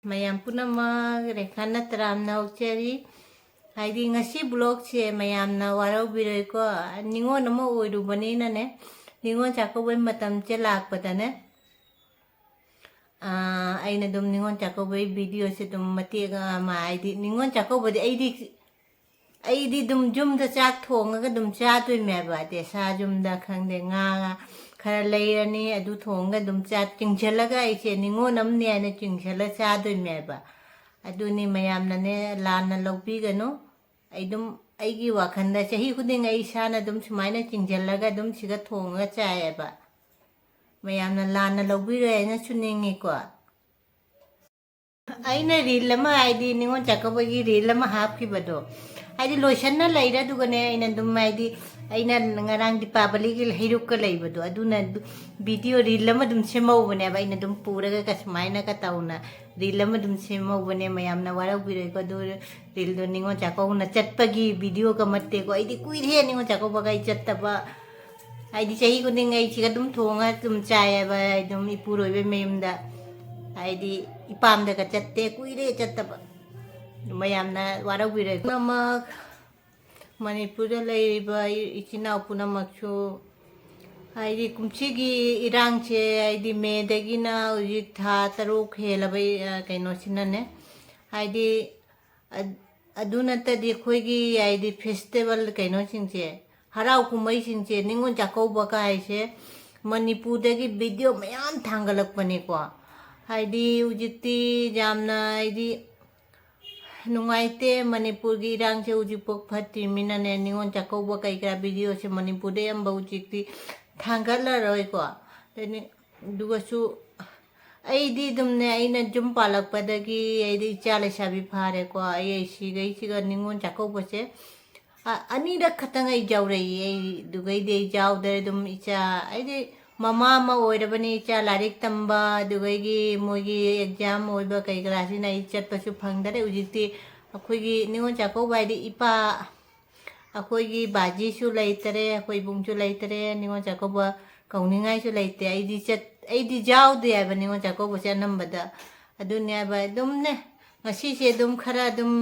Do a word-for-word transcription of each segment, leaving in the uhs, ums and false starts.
ꯃꯌꯥꯝ ꯄꯨꯝꯅꯃꯛ ꯔꯦꯈꯥ ꯅꯠꯇ꯭ꯔꯥꯝꯅ ꯍꯧꯖꯔꯤ꯫ ꯍꯥꯏꯗꯤ ꯉꯁꯤ vlogꯁꯦ ꯃꯌꯥꯝꯅ ꯋꯥꯔꯧꯕꯤꯔꯣꯏꯀꯣ, ꯅꯤꯉꯣꯜ ꯑꯃ ꯑꯣꯏꯔꯨꯕꯅꯤꯅꯅꯦ, ꯅꯤꯉꯣꯜ ꯆꯥꯛꯀꯧꯕꯩ ꯃꯇꯝꯁꯦ ꯂꯥꯛꯄꯗꯅꯦ, ꯑꯥ, ꯑꯩꯅ ꯑꯗꯨꯝ ꯅꯤꯉꯣꯜ ꯆꯥꯛꯀꯧꯕꯩ videoꯁꯦ ꯑꯗꯨꯝ ꯃꯇꯦꯛ ꯑꯃ, ꯍꯥꯏꯗꯤ ꯅꯤꯉꯣꯜ ꯆꯥꯛꯀꯧꯕꯗꯤ ꯑꯩꯗꯤ ꯑꯩꯗꯤ ꯑꯗꯨꯝ ꯌꯨꯝꯗ ꯆꯥꯛ ꯊꯣꯡꯉꯒ ꯑꯗꯨꯝ ꯆꯥꯗꯣꯏꯅꯦꯕ꯫ ꯑꯗꯩ ꯁꯥ ꯌꯨꯝꯗ ꯈꯪꯗꯦ, ꯉꯥ ꯈꯔ ꯂꯩꯔꯅꯤ, ꯑꯗꯨ ꯊꯣꯡꯉꯒ ꯑꯗꯨꯝ ꯆꯥ-, ꯆꯤꯡꯁꯤꯜꯂꯒ ꯑꯩꯁꯦ ꯅꯤꯉꯣꯜ ꯑꯃꯅꯦ ꯍꯥꯏꯅ ꯆꯤꯡꯁꯤꯜꯂ ꯆꯥꯗꯣꯏꯅꯦꯕ꯫ ꯑꯗꯨꯅꯤ, ꯃꯌꯥꯝꯅꯅꯦ ꯂꯥꯟꯅ ꯂꯧꯕꯤꯒꯅꯨ꯫ ꯑꯩ ꯑꯗꯨꯝ, ꯑꯩꯒꯤ ꯋꯥꯈꯜꯗ ꯆꯍꯤ ꯈꯨꯗꯤꯡ ꯑꯩ ꯏꯁꯥꯅ ꯑꯗꯨꯝ ꯁꯨꯃꯥꯏꯅ ꯆꯤꯡꯁꯤꯜꯂꯒ ꯑꯗꯨꯝ ꯁꯤꯒ ꯊꯣꯡꯉꯒ ꯆꯥꯏꯌꯦꯕ꯫ ꯃꯌꯥꯝꯅ ꯂꯥꯟꯅ ꯂꯧꯕꯤꯔꯣꯏ ꯍꯥꯏꯅꯁꯨ ꯅꯤꯡꯉꯤꯀꯣ꯫ ꯑꯩꯅ reel ꯑꯃ, ꯍꯥꯏꯗꯤ ꯅꯤꯉꯣꯜ ꯆꯥꯛꯀꯧꯕꯒꯤ reel ꯑꯃ ꯍꯥꯞꯈꯤꯕꯗꯣ, ꯍꯥꯏꯗꯤ ꯂꯣꯏꯁꯟꯅ ꯂꯩꯔꯦ꯫ ꯑꯗꯨꯒꯅꯦ, ꯑꯩꯅ ꯑꯗꯨꯝ, ꯍꯥꯏꯗꯤ ꯑꯩꯅ ꯉꯔꯥꯡ ꯗꯤꯄꯥꯕꯂꯤꯒꯤ ꯍꯩꯔꯨꯛꯀ ꯂꯩꯕꯗꯣ, ꯑꯗꯨꯅ ꯑꯗꯨ video reel ꯑꯃ ꯑꯗꯨꯝ ꯁꯦꯝꯍꯧꯕꯅꯦꯕ꯫ ꯑꯩꯅ ꯑꯗꯨꯝ ꯄꯨꯔꯒ ꯀ-, ꯁꯨꯃꯥꯏꯅꯒ ꯇꯧꯅ reel ꯑꯃ ꯑꯗꯨꯝ ꯁꯦꯝꯍꯧꯕꯅꯦ꯫ ꯃꯌꯥꯝꯅ ꯋꯥꯔꯧꯕꯤꯔꯣꯏꯀꯣ꯫ ꯑꯗꯨ reelꯗꯣ ꯅꯤꯉꯣꯜ ꯆꯥꯛꯀꯧꯅ ꯆꯠꯄꯒꯤ videoꯒ ꯅꯠꯇꯦꯀꯣ꯫ ꯑꯩꯗꯤ ꯀꯨꯏꯔꯦ ꯅꯤꯉꯣꯜ ꯆꯥꯛꯀꯧꯕꯒ ꯑꯩ ꯆꯠꯇꯕ꯫ ꯍꯥꯏꯗꯤ ꯆꯍꯤ ꯈꯨꯗꯤꯡ ꯑꯩ ꯁꯤꯒ ꯑꯗꯨꯝ ꯊꯣꯡꯉ ꯑꯗꯨꯝ ꯆꯥꯏꯌꯦꯕ, ꯑꯗꯨꯝ ꯏꯄꯨꯔꯣꯏꯕꯩ ꯃꯌꯨꯝꯗ꯫ ꯍꯥꯏꯗꯤ ꯏꯄꯥꯝꯗꯒ ꯆꯠꯇꯦ, ꯀꯨꯏꯔꯦ ꯆꯠꯇꯕ꯫ ꯃꯌꯥꯝꯅ ꯋꯥꯔꯧꯕꯤꯔꯣꯏ꯫ ꯄꯨꯝꯅꯃꯛ ꯃꯅꯤꯄꯨꯔꯗ ꯂꯩꯔꯤꯕ ꯏ-, ꯏꯆꯤꯟ ꯏꯅꯥꯎ ꯄꯨꯝꯅꯃꯛꯁꯨ, ꯍꯥꯏꯗꯤ ꯀꯨꯝꯁꯤꯒꯤ ꯏꯔꯥꯡꯁꯦ, ꯍꯥꯏꯗꯤ ꯃꯦꯗꯒꯤꯅ ꯍꯧꯖꯤꯛ ꯊꯥ ꯇꯔꯨꯛ ꯍꯦꯜꯂꯕ, ꯑ, ꯀꯩꯅꯣꯁꯤꯅꯅꯦ, ꯍꯥꯏꯗꯤ ꯑ-, ꯑꯗꯨ ꯅꯠꯇꯗꯤ ꯑꯩꯈꯣꯏꯒꯤ, ꯍꯥꯏꯗꯤ festival ꯀꯩꯅꯣꯁꯤꯡꯁꯦ, ꯍꯔꯥꯎ ꯀꯨꯝꯍꯩꯁꯤꯡꯁꯦ, ꯅꯤꯉꯣꯜ ꯆꯥꯛꯀꯧꯕ ꯀꯥꯏꯁꯦ ꯃꯅꯤꯄꯨꯔꯗꯒꯤ video ꯃꯌꯥꯝ ꯊꯥꯡꯒꯠꯂꯛꯄꯅꯦꯀꯣ꯫ ꯍꯥꯏꯗꯤ ꯍꯧꯖꯤꯛꯇꯤ ꯌꯥꯝꯅ, ꯍꯥꯏꯗꯤ ꯅꯨꯡꯉꯥꯏꯇꯦ, ꯃꯅꯤꯄꯨꯔꯒꯤ ꯏꯔꯥꯡꯁꯦ ꯍꯧꯖꯤꯛꯐꯥꯎ ꯐꯠꯇ꯭ꯔꯤꯃꯤꯅꯅꯦ, ꯅꯤꯉꯣꯜ ꯆꯥꯛꯀꯧꯕ ꯀꯩ ꯀꯔꯥ videoꯁꯦ ꯃꯅꯤꯄꯨꯔꯗ ꯑꯌꯥꯝꯕ ꯍꯧꯖꯤꯛꯇꯤ ꯊꯥꯡꯒꯠꯂꯔꯣꯏꯀꯣ꯫ ꯑꯗꯨꯅꯤ, ꯑꯗꯨꯒꯁꯨ ꯑꯩꯗꯤ ꯑꯗꯨꯝꯅꯦ, ꯑꯩꯅ ꯌꯨꯝ ꯄꯥꯜꯂꯛꯄꯗꯒꯤ ꯑꯩꯗꯤ ꯏꯆꯥ ꯂꯩꯁꯥꯕꯤ ꯐꯥꯔꯦꯀꯣ꯫ ꯑꯩ, ꯑꯩ ꯁꯤꯈꯩꯁꯤꯒ ꯅꯤꯉꯣꯜ ꯆꯥꯛꯀꯧꯕꯁꯦ, ꯑ-, ꯑꯅꯤꯔꯛ ꯈꯛꯇꯪ ꯑꯩ ꯌꯥꯎꯔꯛꯏ꯫ ꯑꯩ ꯑꯗꯨꯒꯩꯗꯤ ꯑꯩ ꯌꯥꯎꯗ꯭ꯔꯦ꯫ ꯑꯗꯨꯝ ꯏꯆꯥ, ꯑꯩꯗꯤ ꯃꯃꯥ ꯑꯃ ꯑꯣꯏꯔꯕꯅꯤ, ꯏꯆꯥ ꯂꯥꯏꯔꯤꯛ ꯇꯝꯕ, ꯑꯗꯨꯒꯩꯒꯤ ꯃꯣꯏꯒꯤ exam ꯑꯣꯏꯕ ꯀꯩ ꯀꯔꯥꯁꯤꯅ ꯑꯩ ꯆꯠꯄꯁꯨ ꯐꯪꯗꯔꯦ꯫ ꯍꯧꯖꯤꯛꯇꯤ ꯑꯩꯈꯣꯏꯒꯤ ꯅꯤꯉꯣꯜ ꯆꯥꯛꯀꯧꯕ ꯍꯥꯏꯗꯤ ꯏꯄꯥ, ꯑꯩꯈꯣꯏꯒꯤ ꯕꯥꯖꯤꯁꯨ ꯂꯩꯇꯔꯦ, ꯑꯩꯈꯣꯏ ꯏꯕꯨꯡꯁꯨ ꯂꯩꯇꯔꯦ, ꯅꯤꯉꯣꯜ ꯆꯥꯛꯀꯧꯕ ꯀꯧꯅꯤꯡꯉꯥꯏꯁꯨ ꯂꯩꯇꯦ꯫ ꯑꯩꯗꯤ ꯆꯠ-, ꯑꯩꯗꯤ ꯌꯥꯎꯗꯦ ꯍꯥꯏꯕ ꯅꯤꯉꯣꯜ ꯆꯥꯛꯀꯧꯕꯁꯦ ꯑꯅꯝꯕꯗ꯫ ꯑꯗꯨꯅꯦꯕ ꯑꯗꯨꯝꯅꯦ, ꯉꯁꯤꯁꯦ ꯑꯗꯨꯝ ꯈꯔ ꯑꯗꯨꯝ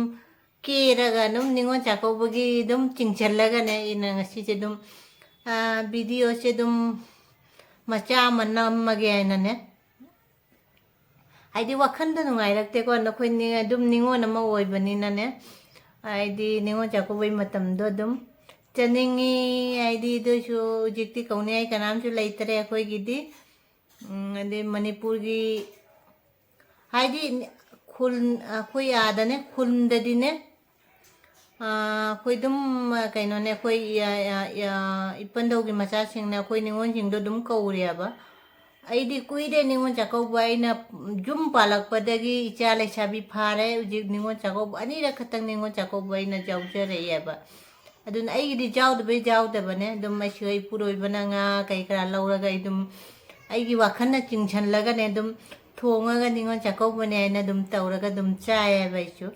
ꯀꯦꯔꯒ ꯑꯗꯨꯝ ꯅꯤꯉꯣꯜ ꯆꯥꯛꯀꯧꯕꯒꯤ ꯑꯗꯨꯝ ꯆꯤꯡꯁꯤꯜꯂꯒꯅꯦ, ꯑꯩꯅ ꯉꯁꯤꯁꯦ ꯑꯗꯨꯝ, ꯑꯥ, videoꯁꯦ ꯑꯗꯨꯝ ꯃꯆꯥ ꯑꯃ ꯅꯝꯃꯒꯦ ꯍꯥꯏꯅꯅꯦ꯫ ꯍꯥꯏꯗꯤ ꯋꯥꯈꯟꯗ ꯅꯨꯡꯉꯥꯏꯔꯛꯇꯦꯀꯣ, ꯅꯈꯣꯏ ꯅꯤ-, ꯑꯗꯨꯝ ꯅꯤꯉꯣꯜ ꯑꯃ ꯑꯣꯏꯕꯅꯤꯅꯅꯦ꯫ ꯍꯥꯏꯗꯤ ꯅꯤꯉꯣꯜ ꯆꯥꯛꯀꯧꯕꯩ ꯃꯇꯝꯗꯣ ꯑꯗꯨꯝ ꯆꯠꯅꯤꯡꯉꯤ꯫ ꯍꯥꯏꯗꯤ ꯑꯗꯨꯏꯁꯨ ꯍꯧꯖꯤꯛꯇꯤ ꯀꯧꯅꯤꯡꯉꯥꯏ ꯀꯅꯥꯝꯁꯨ ꯂꯩꯇꯔꯦ ꯑꯩꯈꯣꯏꯒꯤꯗꯤ꯫ ꯎꯝ, ꯑꯗꯩ ꯃꯅꯤꯄꯨꯔꯒꯤ, ꯍꯥꯏꯗꯤ ꯈꯨꯜ, ꯑꯩꯈꯣꯏ ꯑꯥꯗꯅꯦ, ꯈꯨꯟꯗꯗꯤꯅꯦ, ꯑꯥ, ꯑꯩꯈꯣꯏ ꯑꯗꯨꯝ, ꯑꯥ, ꯀꯩꯅꯣꯅꯦ, ꯑꯩꯈꯣꯏ, ꯑꯥ, ꯑꯥ, ꯑꯥ, ꯏꯄꯟꯗꯧꯒꯤ ꯃꯆꯥꯁꯤꯡꯅ ꯑꯩꯈꯣꯏ ꯅꯤꯉꯣꯜꯁꯤꯡꯗꯣ ꯑꯗꯨꯝ ꯀꯧꯔꯦꯕ꯫ ꯑꯩꯗꯤ ꯀꯨꯏꯔꯦ ꯅꯤꯉꯣꯜ ꯆꯥꯛꯀꯧꯕ, ꯑꯩꯅ ꯌꯨꯝ ꯄꯥꯜꯂꯛꯄꯗꯒꯤ ꯏꯆꯥ ꯂꯩꯁꯥꯕꯤ ꯐꯥꯔꯦ, ꯍꯧꯖꯤꯛ ꯅꯤꯉꯣꯜ ꯆꯥꯛꯀꯧꯕ ꯑꯅꯤꯔꯛ ꯈꯛꯇꯪ ꯅꯤꯉꯣꯜ ꯆꯥꯛꯀꯧꯕ ꯑꯩꯅ ꯌꯥꯎꯖꯔꯛꯑꯦꯕ꯫ ꯑꯗꯨꯅ ꯑꯩꯒꯤꯗꯤ ꯌꯥꯎꯗꯕꯩ ꯌꯥꯎꯗꯕꯅꯦ, ꯑꯗꯨꯝ ꯑꯩꯁꯨ ꯑꯩ ꯄꯨꯔꯣꯏꯕꯅ ꯉꯥ ꯀꯩ ꯀꯔꯥ ꯂꯧꯔꯒ ꯑꯩ ꯑꯗꯨꯝ ꯑꯩꯒꯤ ꯋꯥꯈꯜꯅ ꯆꯤꯡꯁꯜꯂꯒꯅꯦ ꯑꯗꯨꯝ ꯊꯣꯡꯉꯒ ꯅꯤꯉꯣꯜ ꯆꯥꯛꯀꯧꯕꯅꯦ ꯍꯥꯏꯅ ꯑꯗꯨꯝ ꯇꯧꯔꯒ ꯑꯗꯨꯝ ꯆꯥꯏꯌꯦꯕ ꯑꯩꯁꯨ꯫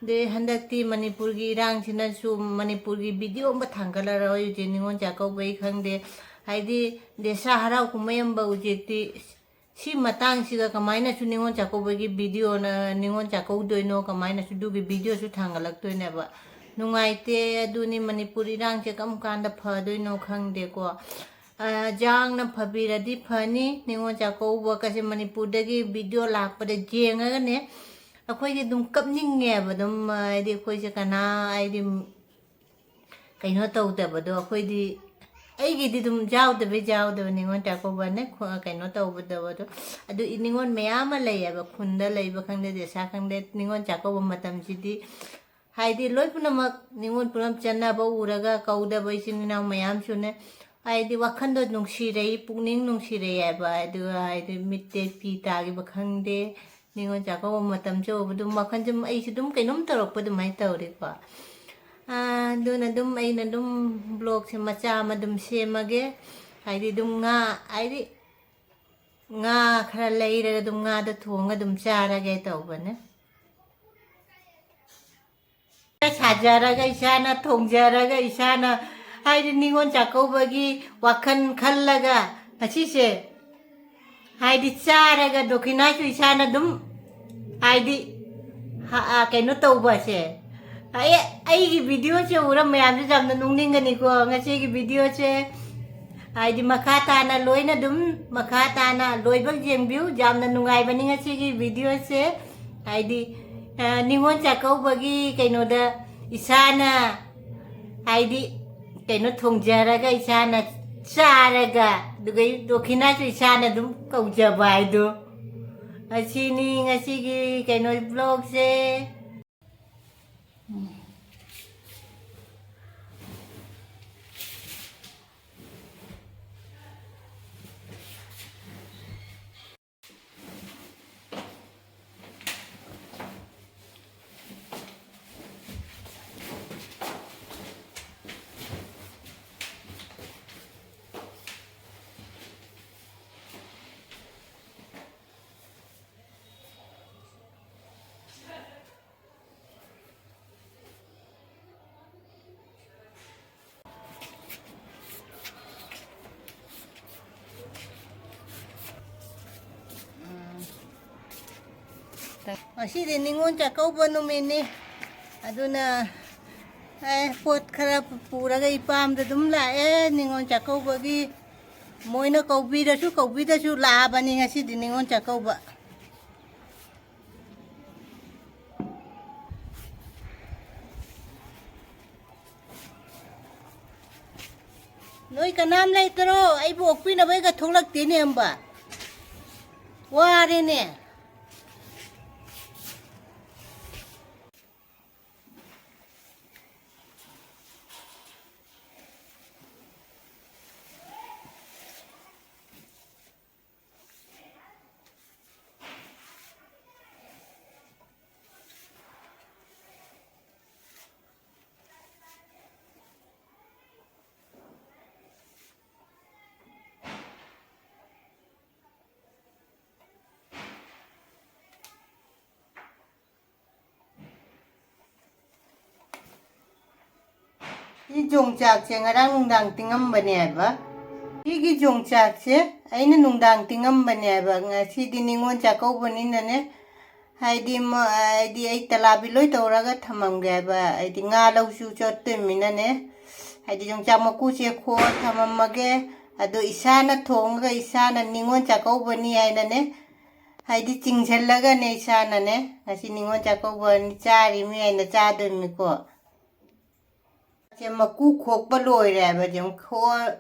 ꯑꯗꯩ ꯍꯟꯗꯛꯇꯤ ꯃꯅꯤꯄꯨꯔꯒꯤ ꯏꯔꯥꯡꯁꯤꯅꯁꯨ ꯃꯅꯤꯄꯨꯔꯒꯤ video ꯑꯃ ꯊꯥꯡꯒꯠꯂꯔꯣꯏ ꯍꯧꯖꯤꯛ ꯅꯤꯉꯣꯜ ꯆꯥꯛꯀꯧꯕꯩ ꯈꯪꯗꯦ, ꯍꯥꯏꯗꯤ ꯗꯦꯁꯥ ꯍꯔꯥꯎ ꯀꯨꯝꯍꯩ ꯑꯃꯐꯥꯎ ꯍꯧꯖꯤꯛꯇꯤ ꯁꯤ ꯃꯇꯥꯡꯁꯤꯒ ꯀꯃꯥꯏꯅꯁꯨ ꯅꯤꯉꯣꯜ ꯆꯥꯛꯀꯧꯕꯒꯤ videoꯅ ꯅꯤꯉꯣꯜ ꯆꯥꯛꯀꯧꯗꯣꯏꯅꯣ, ꯀꯃꯥꯏꯅꯁꯨ ꯑꯗꯨꯒꯤ videoꯁꯨ ꯊꯥꯡꯒꯠꯂꯛꯇꯣꯏꯅꯦꯕ꯫ ꯅꯨꯡꯉꯥꯏꯇꯦ꯫ ꯑꯗꯨꯅꯤ ꯃꯅꯤꯄꯨꯔ ꯏꯔꯥꯡꯁꯦ ꯀꯔꯝ ꯀꯥꯟꯗ ꯐꯗꯣꯏꯅꯣ ꯈꯪꯗꯦꯀꯣ꯫ ꯑ, ꯌꯥꯡꯅ ꯐꯕꯤꯔꯗꯤ ꯐꯅꯤ꯫ ꯅꯤꯉꯣꯜ ꯆꯥꯛꯀꯧꯕꯒꯁꯦ ꯃꯅꯤꯄꯨꯔꯗꯒꯤ video ꯂꯥꯛꯄꯗ ꯌꯦꯡꯉꯒꯅꯦ ꯑꯩꯈꯣꯏꯗꯤ ꯑꯗꯨꯝ ꯀꯞꯅꯤꯡꯉꯦꯕ꯫ ꯑꯗꯨꯝ, ꯑ, ꯍꯥꯏꯗꯤ ꯑꯩꯈꯣꯏꯁꯦ ꯀꯅꯥ, ꯍꯥꯏꯗꯤ ꯀꯩꯅꯣ ꯇꯧꯗꯕꯗꯣ ꯑꯩꯈꯣꯏꯗꯤ, ꯑꯩꯒꯤꯗꯤ ꯑꯗꯨꯝ ꯌꯥꯎꯗꯕꯩ ꯌꯥꯎꯗꯕ ꯅꯤꯉꯣꯜ ꯆꯥꯛꯀꯧꯕꯅꯦ, ꯈꯣ-, ꯀꯩꯅꯣ ꯇꯧꯕꯗꯕꯗꯣ꯫ ꯑꯗꯨ ꯏ-, ꯅꯤꯉꯣꯜ ꯃꯌꯥꯝ ꯑꯃ ꯂꯩꯌꯦꯕ, ꯈꯨꯟꯗ ꯂꯩꯕ ꯈꯪꯗꯦ, ꯗꯦꯁꯥ ꯈꯪꯗꯦ, ꯅꯤꯉꯣꯜ ꯆꯥꯛꯀꯧꯕ ꯃꯇꯝꯁꯤꯗꯤ ꯍꯥꯏꯗꯤ ꯂꯣꯏ ꯄꯨꯝꯅꯃꯛ ꯅꯤꯉꯣꯜ ꯄꯨꯝꯅꯃꯛ ꯆꯟꯅꯕ ꯎꯔꯒ ꯀꯧꯗꯕ ꯏꯆꯤꯟ ꯏꯅꯥꯎ ꯃꯌꯥꯝꯁꯨꯅꯦ꯫ ꯍꯥꯏꯗꯤ ꯋꯥꯈꯟꯗꯣ ꯅꯨꯡꯁꯤꯔꯛꯏ, ꯄꯨꯛꯅꯤꯡ ꯅꯨꯡꯁꯤꯔꯛꯑꯦꯕ꯫ ꯑꯗꯨꯒ ꯍꯥꯏꯗꯤ ꯃꯤꯠꯇ ꯄꯤ ꯇꯥꯈꯤꯕ ꯈꯪꯗꯦ, ꯅꯤꯉꯣꯜ ꯆꯥꯛꯀꯧꯕ ꯃꯇꯝꯁꯨ ꯑꯣꯏꯕ ꯑꯗꯨꯝ ꯋꯥꯈꯜꯁꯦ ꯑꯩꯁꯨ ꯑꯗꯨꯝ ꯀꯩꯅꯣꯝ ꯇꯧꯔꯛꯄ ꯑꯗꯨꯃꯥꯏꯅ ꯇꯧꯔꯦꯀꯣ꯫ ꯑꯥ, ꯑꯗꯨꯅ ꯑꯗꯨꯝ ꯑꯩꯅ ꯑꯗꯨꯝ vlogꯁꯦ ꯃꯆꯥ ꯑꯃ ꯑꯗꯨꯝ ꯁꯦꯝꯃꯒꯦ꯫ ꯍꯥꯏꯗꯤ ꯑꯗꯨꯝ ꯉꯥ, ꯍꯥꯏꯗꯤ ꯉꯥ ꯈꯔ ꯂꯩꯔꯒ ꯑꯗꯨꯝ ꯉꯥꯗꯣ ꯊꯣꯡꯉꯒ ꯑꯗꯨꯝ ꯆꯥꯔꯒꯦ ꯇꯧꯕꯅꯦ꯫ ꯁꯥꯖꯔꯒ ꯏꯁꯥꯅ ꯊꯣꯡꯖꯔꯒ ꯏꯁꯥꯅ, ꯍꯥꯏꯗꯤ ꯅꯤꯉꯣꯜ ꯆꯥꯛꯀꯧꯕꯒꯤ ꯋꯥꯈꯜ ꯈꯜꯂꯒ ꯉꯁꯤꯁꯦ ꯍꯥꯏꯗꯤ ꯆꯥꯔꯒ ꯗꯣꯈꯤꯅꯥꯁꯨ ꯏꯁꯥꯅ ꯑꯗꯨꯝ, ꯍꯥꯏꯗꯤ, ꯍ-, ꯑ, ꯀꯩꯅꯣ ꯇꯧꯕꯁꯦ꯫ ꯑꯩ, ꯑꯩꯒꯤ videoꯁꯦ ꯎꯔ ꯃꯌꯥꯝꯁꯨ ꯌꯥꯝꯅ ꯅꯣꯛꯅꯤꯡꯒꯅꯤꯀꯣ꯫ ꯉꯁꯤꯒꯤ videoꯁꯦ, ꯍꯥꯏꯗꯤ, ꯃꯈꯥ ꯇꯥꯅ ꯂꯣꯏꯅ ꯑꯗꯨꯝ, ꯃꯈꯥ ꯇꯥꯅ ꯂꯣꯏꯕ ꯌꯦꯡꯕꯤꯌꯨ꯫ ꯌꯥꯝꯅ ꯅꯨꯡꯉꯥꯏꯕꯅꯤ ꯉꯁꯤꯒꯤ videoꯁꯦ꯫ ꯍꯥꯏꯗꯤ, ꯑ, ꯅꯤꯉꯣꯜ ꯆꯥꯛꯀꯧꯕꯒꯤ ꯀꯩꯅꯣꯗ ꯏꯁꯥꯅ, ꯍꯥꯏꯗꯤ, ꯀꯩꯅꯣ ꯊꯣꯡꯖꯔꯒ ꯏꯁꯥꯅ ꯆꯥꯔꯒ, ꯑꯗꯨꯒ ꯗꯣꯈꯤꯅꯥꯁꯨ ꯏꯁꯥꯅ ꯑꯗꯨꯝ ꯀꯧꯖꯕ ꯍꯥꯏꯗꯣ꯫ ꯑꯁꯤꯅꯤ ꯉꯁꯤꯒꯤ ꯀꯩꯅꯣ vlogꯁꯦ꯫ ꯉꯁꯤꯗꯤ ꯅꯤꯉꯣꯜ ꯆꯥꯛꯀꯧꯕ ꯅꯨꯃꯤꯠꯅꯤ꯫ ꯑꯗꯨꯅ, ꯑꯦ, ꯄꯣꯠ ꯈꯔ ꯄꯨꯔꯒ ꯏꯄꯥꯝꯗ ꯑꯗꯨꯝ ꯂꯥꯛꯑꯦ꯫ ꯅꯤꯉꯣꯜ ꯆꯥꯛꯀꯧꯕꯒꯤ ꯃꯣꯏꯅ ꯀꯧꯕꯤꯔꯁꯨ ꯀꯧꯕꯤꯗꯁꯨ ꯂꯥꯛꯑꯕꯅꯤ ꯉꯁꯤꯗꯤ ꯅꯤꯉꯣꯜ ꯆꯥꯛꯀꯧꯕ꯫ ꯅꯣꯏ ꯀꯅꯥꯝ ꯂꯩꯇ꯭ꯔꯣ? ꯑꯩꯕꯨ ꯑꯣꯛꯄꯤꯅꯕꯩꯒ ꯊꯣꯛꯂꯛꯇꯦꯅꯦ ꯑꯝꯕ꯫ ꯋꯥꯔꯦꯅꯦ꯫ ꯁꯤ ꯌꯣꯡꯆꯥꯛꯁꯦ ꯉꯔꯥꯡ ꯅꯨꯡꯗꯥꯡ ꯇꯤꯡꯉꯝꯕꯅꯦ ꯍꯥꯏꯕ꯫ ꯁꯤ ꯒꯤ ꯌꯣꯡꯆꯥꯛꯁꯦ ꯑꯩꯅ ꯅꯨꯡꯗꯥꯡ ꯇꯤꯡꯉꯝꯕꯅꯦꯕ꯫ ꯉꯁꯤꯗꯤ ꯅꯤꯉꯣꯜ ꯆꯥꯛꯀꯧꯕꯅꯤꯅꯅꯦ, ꯍꯥꯏꯗꯤ ꯃ-, ꯍꯥꯏꯗꯤ ꯑꯩ ꯇꯂꯥꯕꯤ ꯂꯣꯏ ꯇꯧꯔꯒ ꯊꯝꯃꯝꯒꯦ ꯍꯥꯏꯕ꯫ ꯍꯥꯏꯗꯤ ꯉꯥ ꯂꯧꯁꯨ ꯆꯠꯇꯣꯏꯃꯤꯅꯅꯦ, ꯍꯥꯏꯗꯤ ꯌꯣꯡꯆꯥꯛ ꯃꯀꯨꯁꯦ ꯈꯣꯛꯑ ꯊꯝꯃꯝꯃꯒꯦ꯫ ꯑꯗꯣ ꯏꯁꯥꯅ ꯊꯣꯡꯉꯒ ꯏꯁꯥꯅ ꯅꯤꯉꯣꯜ ꯆꯥꯛꯀꯧꯕꯅꯤ ꯍꯥꯏꯅꯅꯦ, ꯍꯥꯏꯗꯤ ꯆꯤꯡꯁꯤꯜꯂꯒꯅꯦ ꯏꯁꯥꯅꯅꯦ, ꯉꯁꯤ ꯅꯤꯉꯣꯜ ꯆꯥꯛꯀꯧꯕꯅꯤ ꯆꯥꯔꯤꯃꯤ ꯍꯥꯏꯅ ꯆꯥꯗꯣꯏꯃꯤꯀꯣ꯫ ꯁꯦ ꯃꯀꯨ ꯈꯣꯛꯄ ꯂꯣꯏꯔꯦ ꯍꯥꯏꯕ꯫ ꯁꯦ ꯈꯣꯛꯑ-,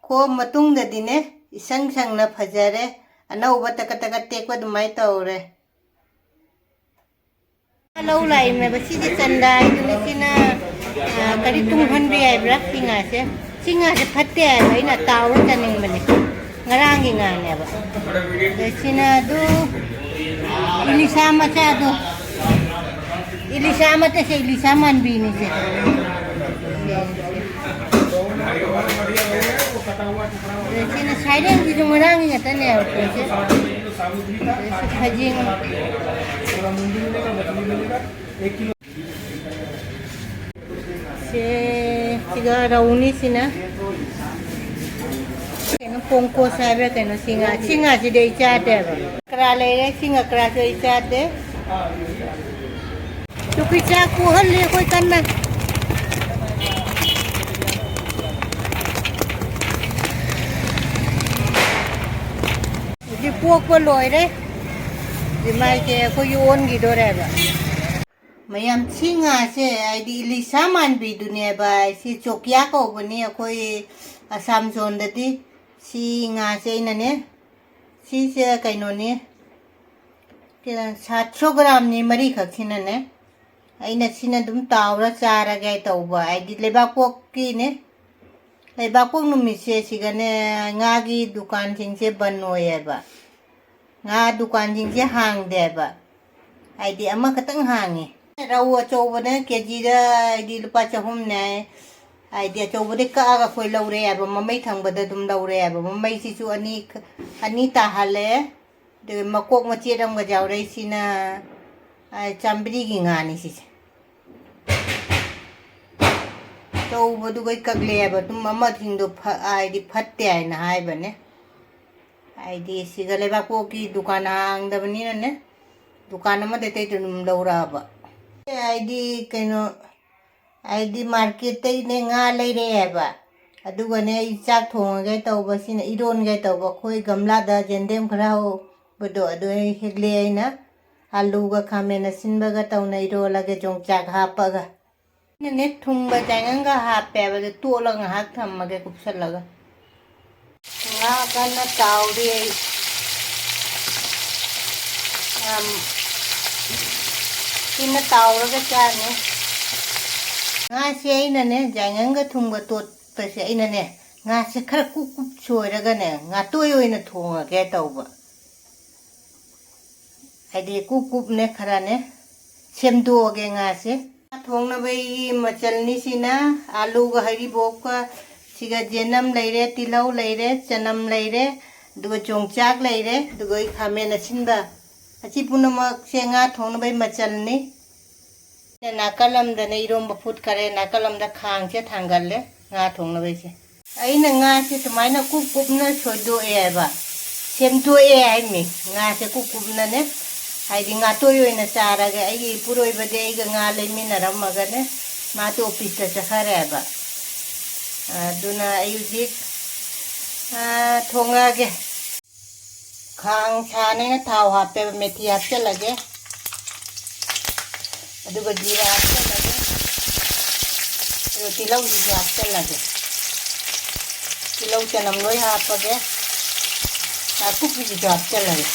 ꯈꯣꯛꯑ ꯃꯇꯨꯡꯗꯗꯤꯅꯦ, ꯏꯁꯪ ꯁꯪꯅ ꯐꯖꯔꯦ꯫ ꯑꯅꯧꯕ ꯇꯀꯠ ꯇꯀꯠ ꯇꯦꯛꯄ ꯑꯗꯨꯃꯥꯏꯅ ꯇꯧꯔꯦ꯫ ꯂꯧ ꯂꯥꯛꯏꯃꯦꯕ꯫ ꯁꯤꯗꯤ ꯆꯟꯗꯥ ꯍꯥꯏꯗꯨꯅ, ꯁꯤꯅ, ꯑ, ꯀꯔꯤ ꯇꯨꯡꯍꯟꯕꯤ ꯍꯥꯏꯕ꯭ꯔꯥ? ꯁꯤ ꯉꯥꯁꯦ, ꯁꯤ ꯉꯥꯁꯦ ꯐꯠꯇꯦ ꯍꯥꯏꯕ, ꯑꯩꯅ ꯇꯥꯎꯔ ꯆꯥꯅꯤꯡꯕꯅꯦ꯫ ꯉꯔꯥꯡꯒꯤ ꯉꯥꯅꯦꯕ꯫ ꯑꯗ ꯁꯤꯅ ꯑꯗꯨ ꯏꯂꯤꯁꯥ ꯃꯆꯥꯗꯣ, ꯏꯂꯤꯁꯥ ꯃꯠꯇꯦꯁꯦ, ꯏꯂꯤꯁꯥ ꯃꯥꯟꯕꯤꯅꯤꯁꯦ꯫ ꯑꯗ ꯁꯤꯅ ꯁꯥꯏꯔꯦꯡꯁꯤꯁꯨ ꯉꯔꯥꯡꯒꯤ ꯉꯥꯛꯇꯅꯦꯕ ꯄꯣꯠꯁꯦ꯫ ꯑꯗ ꯁꯤ ꯈꯖꯤꯡ꯫ ꯁꯦ, ꯁꯤꯒ ꯔꯧꯅꯤ ꯁꯤꯅ꯫ ꯀꯩꯅꯣ, ꯄꯣꯡꯀꯣꯁ ꯍꯥꯏꯕ꯭ꯔꯥ ꯀꯩꯅꯣ, ꯁꯤ ꯉꯥ, ꯁꯤ ꯉꯥꯁꯤꯗꯤ ꯑꯩ ꯆꯥꯗꯦꯕ꯫ ꯀꯔꯥ ꯂꯩꯔꯦ, ꯁꯤ ꯉꯥ ꯀꯔꯥꯁꯨ ꯑꯩ ꯆꯥꯗꯦ꯫ ꯇꯨꯀꯤ ꯆꯥꯛ ꯄꯨꯍꯜꯂꯤ ꯑꯩꯈꯣꯏ ꯀꯟꯅ꯫ ꯍꯧꯖꯤꯛ ꯄꯣꯛꯄ ꯂꯣꯏꯔꯦ꯫ ꯍꯧꯖꯤꯛ ꯃꯥꯏꯁꯦ ꯑꯩꯈꯣꯏꯒꯤ ꯑꯣꯟꯈꯤꯗꯣꯔꯦꯕ꯫ ꯃꯌꯥꯝ, ꯁꯤ ꯉꯥꯁꯦ ꯍꯥꯏꯗꯤ ꯏꯂꯤꯁꯥ ꯃꯥꯟꯕꯤꯗꯨꯅꯦꯕ꯫ ꯁꯤ ꯆꯣꯀꯤꯌꯥ ꯀꯧꯕꯅꯤ ꯑꯩꯈꯣꯏ ꯑꯁꯥꯝ ꯁꯣꯟꯗꯗꯤ꯫ ꯁꯤ ꯉꯥꯁꯦ ꯑꯩꯅꯅꯦ, ꯁꯤꯁꯦ ꯀꯩꯅꯣꯅꯤ, ꯁꯥꯠꯁꯣ ꯒ꯭ꯔꯥꯝꯅꯤ ꯃꯔꯤꯈꯛꯁꯤꯅꯅꯦ꯫ ꯑꯩꯅ ꯁꯤꯅ ꯑꯗꯨꯝ ꯇꯥꯎꯔ ꯆꯥꯔꯒꯦ ꯇꯧꯕ, ꯍꯥꯏꯗꯤ ꯂꯩꯕꯥꯛꯄꯣꯛꯀꯤꯅꯦ꯫ ꯂꯩꯕꯥꯛꯄꯣꯛ ꯅꯨꯃꯤꯠꯁꯦ ꯁꯤꯒꯅꯦ, ꯉꯥꯒꯤ ꯗꯨꯀꯥꯟꯁꯤꯡꯁꯦ ꯕꯟ ꯑꯣꯏꯌꯦꯕ꯫ ꯉꯥ ꯗꯨꯀꯥꯟꯁꯤꯡꯁꯦ ꯍꯥꯡꯗꯦꯕ, ꯍꯥꯏꯗꯤ ꯑꯃꯈꯛꯇꯪ ꯍꯥꯡꯉꯤ꯫ ꯔꯧ ꯑꯆꯧꯕꯅ ꯀꯦꯖꯤꯗ ꯍꯥꯏꯗꯤ ꯂꯨꯄꯥ ꯆꯍꯨꯝꯅꯦ ꯍꯥꯏ꯫ ꯍꯥꯏꯗꯤ ꯑꯆꯧꯕꯗꯩ ꯀꯛꯑꯒ ꯑꯩꯈꯣꯏ ꯂꯧꯔꯦ ꯍꯥꯏꯕ, ꯃꯃꯩ ꯊꯪꯕꯗ ꯑꯗꯨꯝ ꯂꯧꯔꯦ ꯍꯥꯏꯕ꯫ ꯃꯃꯩꯁꯤꯁꯨ ꯑꯅꯤ, ꯑꯅꯤ ꯇꯥꯍꯜꯂꯦ꯫ ꯑꯗꯨꯒ ꯃꯀꯣꯛ ꯃꯆꯦꯠ ꯑꯃꯒ ꯌꯥꯎꯔꯛꯏꯁꯤꯅ, ꯑ, ꯆꯥꯝꯃꯔꯤꯒꯤ ꯉꯥꯅꯤ ꯁꯤꯁꯦ꯫ ꯇꯧꯕꯗꯨꯒ ꯀꯛꯂꯛꯑꯦꯕ꯫ ꯑꯗꯨꯝ ꯑꯃꯁꯤꯡꯗꯣ ꯐ-, ꯍꯥꯏꯗꯤ ꯐꯠꯇꯦ ꯍꯥꯏꯅ ꯍꯥꯏꯕꯅꯦ꯫ ꯍꯥꯏꯗꯤ ꯁꯤꯒ ꯂꯩꯕꯥꯛꯄꯣꯛꯀꯤ ꯗꯨꯀꯥꯟ ꯍꯥꯡꯗꯕꯅꯤꯅꯅꯦ, ꯗꯨꯀꯥꯟ ꯑꯃꯗ ꯑꯇꯩꯗ ꯑꯗꯨꯝ ꯂꯧꯔꯛꯑꯕ꯫ ꯍꯥꯏꯗꯤ ꯀꯩꯅꯣ, ꯍꯥꯏꯗꯤ ꯃꯥꯔꯀꯦꯠꯇꯩꯅꯦ ꯉꯥ ꯂꯩꯔꯛꯑꯦꯕ꯫ ꯑꯗꯨꯒꯅꯦ ꯑꯩ ꯆꯥꯛ ꯊꯣꯡꯉꯒꯦ ꯇꯧꯕ, ꯁꯤꯅ ꯏꯔꯣꯟꯒꯦ ꯇꯧꯕ꯫ ꯑꯩꯈꯣꯏ ꯒꯝꯂꯥꯗ ꯌꯦꯟꯗꯦꯝ ꯈꯔ ꯍꯧꯕꯗꯣ ꯑꯗꯨ ꯑꯩ ꯍꯦꯛꯂꯛꯑꯦ ꯑꯩꯅ꯫ ꯑꯂꯨꯒ ꯈꯥꯃꯦꯟ ꯑꯁꯤꯟꯕꯒ ꯇꯧꯅ ꯏꯔꯣꯜꯂꯒꯦ ꯌꯣꯡꯆꯥꯛ ꯍꯥꯞꯄꯒ꯫ ꯑꯩꯅꯅꯦ ꯊꯨꯝꯒ ꯌꯥꯏꯉꯪꯒ ꯍꯥꯞꯄꯦꯕ, ꯑꯗꯨ ꯇꯣꯠꯂꯒ ꯉꯥꯏꯍꯥꯛ ꯊꯝꯃꯒꯦ ꯀꯨꯞꯁꯜꯂꯒ꯫ ꯉꯥ ꯀꯟꯅ ꯇꯥꯎꯔꯤ ꯑꯩ꯫ ꯌꯥꯝ ꯊꯤꯅ ꯇꯥꯎꯔꯒ ꯆꯥꯅꯤ꯫ ꯉꯥꯁꯦ ꯑꯩꯅꯅꯦ ꯌꯥꯏꯉꯪꯒ ꯊꯨꯝꯒ ꯇꯣꯠꯄꯁꯦ ꯑꯩꯅꯅꯦ ꯉꯥꯁꯦ ꯈꯔ ꯀꯨꯞ ꯀꯨꯞ ꯁꯣꯏꯔꯒꯅꯦ ꯉꯥꯇꯣꯏ ꯑꯣꯏꯅ ꯊꯣꯡꯉꯒꯦ ꯇꯧꯕ꯫ ꯍꯥꯏꯗꯤ ꯀꯨꯞ ꯀꯨꯞꯅꯦ ꯈꯔꯅꯦ ꯁꯦꯝꯗꯣꯛꯑꯒꯦ ꯉꯥꯁꯦ꯫ ꯉꯥ ꯊꯣꯡꯅꯕꯒꯤ ꯃꯆꯜꯅꯤ ꯁꯤꯅ: ꯑꯥꯂꯨꯒ ꯍꯔꯤꯕꯣꯞꯀ, ꯁꯤꯒ ꯌꯦꯅꯝ ꯂꯩꯔꯦ, ꯇꯤꯜꯍꯧ ꯂꯩꯔꯦ, ꯆꯅꯝ ꯂꯩꯔꯦ, ꯑꯗꯨꯒ ꯌꯣꯡꯆꯥꯛ ꯂꯩꯔꯦ, ꯑꯗꯨꯒ ꯑꯩ ꯈꯥꯃꯦꯟ ꯑꯁꯤꯟꯕ꯫ ꯑꯁꯤ ꯄꯨꯝꯅꯃꯛꯁꯦ ꯉꯥ ꯊꯣꯡꯅꯕꯒꯤ ꯃꯆꯜꯅꯤ꯫ ꯅꯥꯀꯜ ꯑꯃꯗꯅ ꯏꯔꯣꯝꯕ ꯐꯨꯠꯈꯔꯦ, ꯅꯥꯀꯜ ꯑꯃꯗ ꯈꯥꯡꯁꯦ ꯊꯥꯡꯒꯠꯂꯦ ꯉꯥ ꯊꯣꯡꯅꯕꯩꯁꯦ꯫ ꯑꯩꯅ ꯉꯥꯁꯦ ꯁꯨꯃꯥꯏꯅ ꯀꯨꯞ ꯀꯨꯞꯅ ꯁꯣꯏꯗꯣꯛꯑꯦꯕ, ꯁꯦꯝꯗꯣꯛꯑꯦ ꯍꯥꯏꯃꯤ꯫ ꯉꯥꯁꯦ ꯀꯨꯞ ꯀꯨꯞꯅꯅꯦ, ꯍꯥꯏꯗꯤ ꯉꯥꯇꯣꯏ ꯑꯣꯏꯅ ꯆꯥꯔꯒꯦ꯫ ꯑꯩꯒꯤ ꯏꯄꯨꯔꯣꯏꯕꯗꯤ ꯑꯩꯒ ꯉꯥ ꯂꯩꯃꯤꯟꯅꯔꯝꯃꯒꯅꯦ, ꯃꯥꯗꯣ ꯑꯣꯐꯤꯁꯇ ꯆꯠꯈ꯭ꯔꯦꯕ꯫ ꯑꯗꯨꯅ ꯑꯩ ꯍꯧꯖꯤꯛ, ꯑ, ꯊꯣꯡꯉꯛꯑꯒꯦ꯫ ꯈꯥꯡ ꯁꯥꯅꯦꯅ ꯊꯥꯎ ꯍꯥꯞꯄꯦꯕ, ꯃꯦꯊꯤ ꯍꯥꯞꯆꯜꯂꯒꯦ꯫ ꯑꯗꯨꯒ ꯖꯤꯔꯥ ꯍꯥꯞꯆꯜꯂꯒꯦ꯫ ꯑꯗꯨꯒ ꯇꯤꯜꯍꯧꯁꯤꯁꯨ ꯍꯥꯞꯆꯜꯂꯒꯦ꯫ ꯇꯤꯜꯍꯧ ꯆꯅꯝ ꯂꯣꯏ ꯍꯥꯞꯄꯒꯦ꯫ ꯅꯥꯀꯨꯞꯄꯤꯁꯤꯁꯨ ꯍꯥꯞꯆꯜꯂꯒꯦ꯫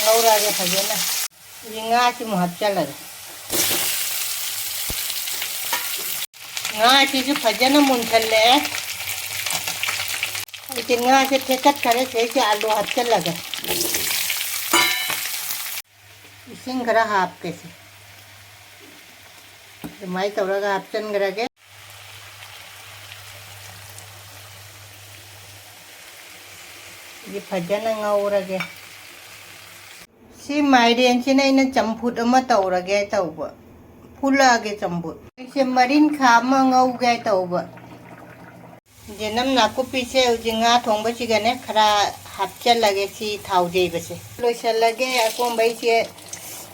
ꯉꯧꯔꯛꯑꯒꯦ ꯐꯖꯅ꯫ ꯍꯧꯖꯤꯛ ꯉꯥꯁꯤꯃꯨꯛ ꯍꯥꯞꯆꯜꯂꯒꯦ꯫ ꯉꯥꯁꯤꯁꯨ ꯐꯖꯅ ꯃꯨꯟꯁꯜꯂꯛꯑꯦ꯫ ꯍꯧꯖꯤꯛꯇꯤ ꯉꯥꯁꯦ ꯊꯦꯛꯀꯠꯈꯔꯦ, ꯁꯤꯗꯩꯁꯤꯗ ꯑꯂꯨ ꯍꯥꯞꯆꯜꯂꯒꯦ꯫ ꯏꯁꯤꯡ ꯈꯔ ꯍꯥꯞꯀꯦꯁꯦ꯫ ꯑꯗꯨꯃꯥꯏꯅ ꯇꯧꯔꯒ ꯍꯥꯞꯆꯟꯈ꯭ꯔꯒꯦ꯫ ꯁꯤ ꯐꯖꯅ ꯉꯧꯔꯒꯦ꯫ ꯁꯤ ꯃꯥꯏꯔꯦꯟꯁꯤꯅ ꯑꯩꯅ ꯆꯝꯐꯨꯠ ꯑꯃ ꯇꯧꯔꯒꯦ ꯇꯧꯕ꯫ ꯐꯨꯠꯂꯛꯑꯒꯦ ꯆꯝꯐꯨꯠ꯫ ꯑꯩꯁꯦ ꯃꯔꯤꯟꯈꯥ ꯑꯃ ꯉꯧꯒꯦ ꯇꯧꯕ꯫ ꯌꯦꯅꯝ ꯅꯥꯀꯨꯞꯄꯤꯁꯦ ꯍꯧꯖꯤꯛ ꯉꯥ ꯊꯣꯡꯕꯁꯤꯒꯅꯦ ꯈꯔ ꯍꯥꯞꯆꯜꯂꯒꯦ, ꯁꯤ ꯊꯥꯎ ꯌꯩꯕꯁꯦ꯫ ꯂꯣꯏꯁꯜꯂꯒꯦ, ꯑꯀꯣꯝꯕꯩꯁꯦ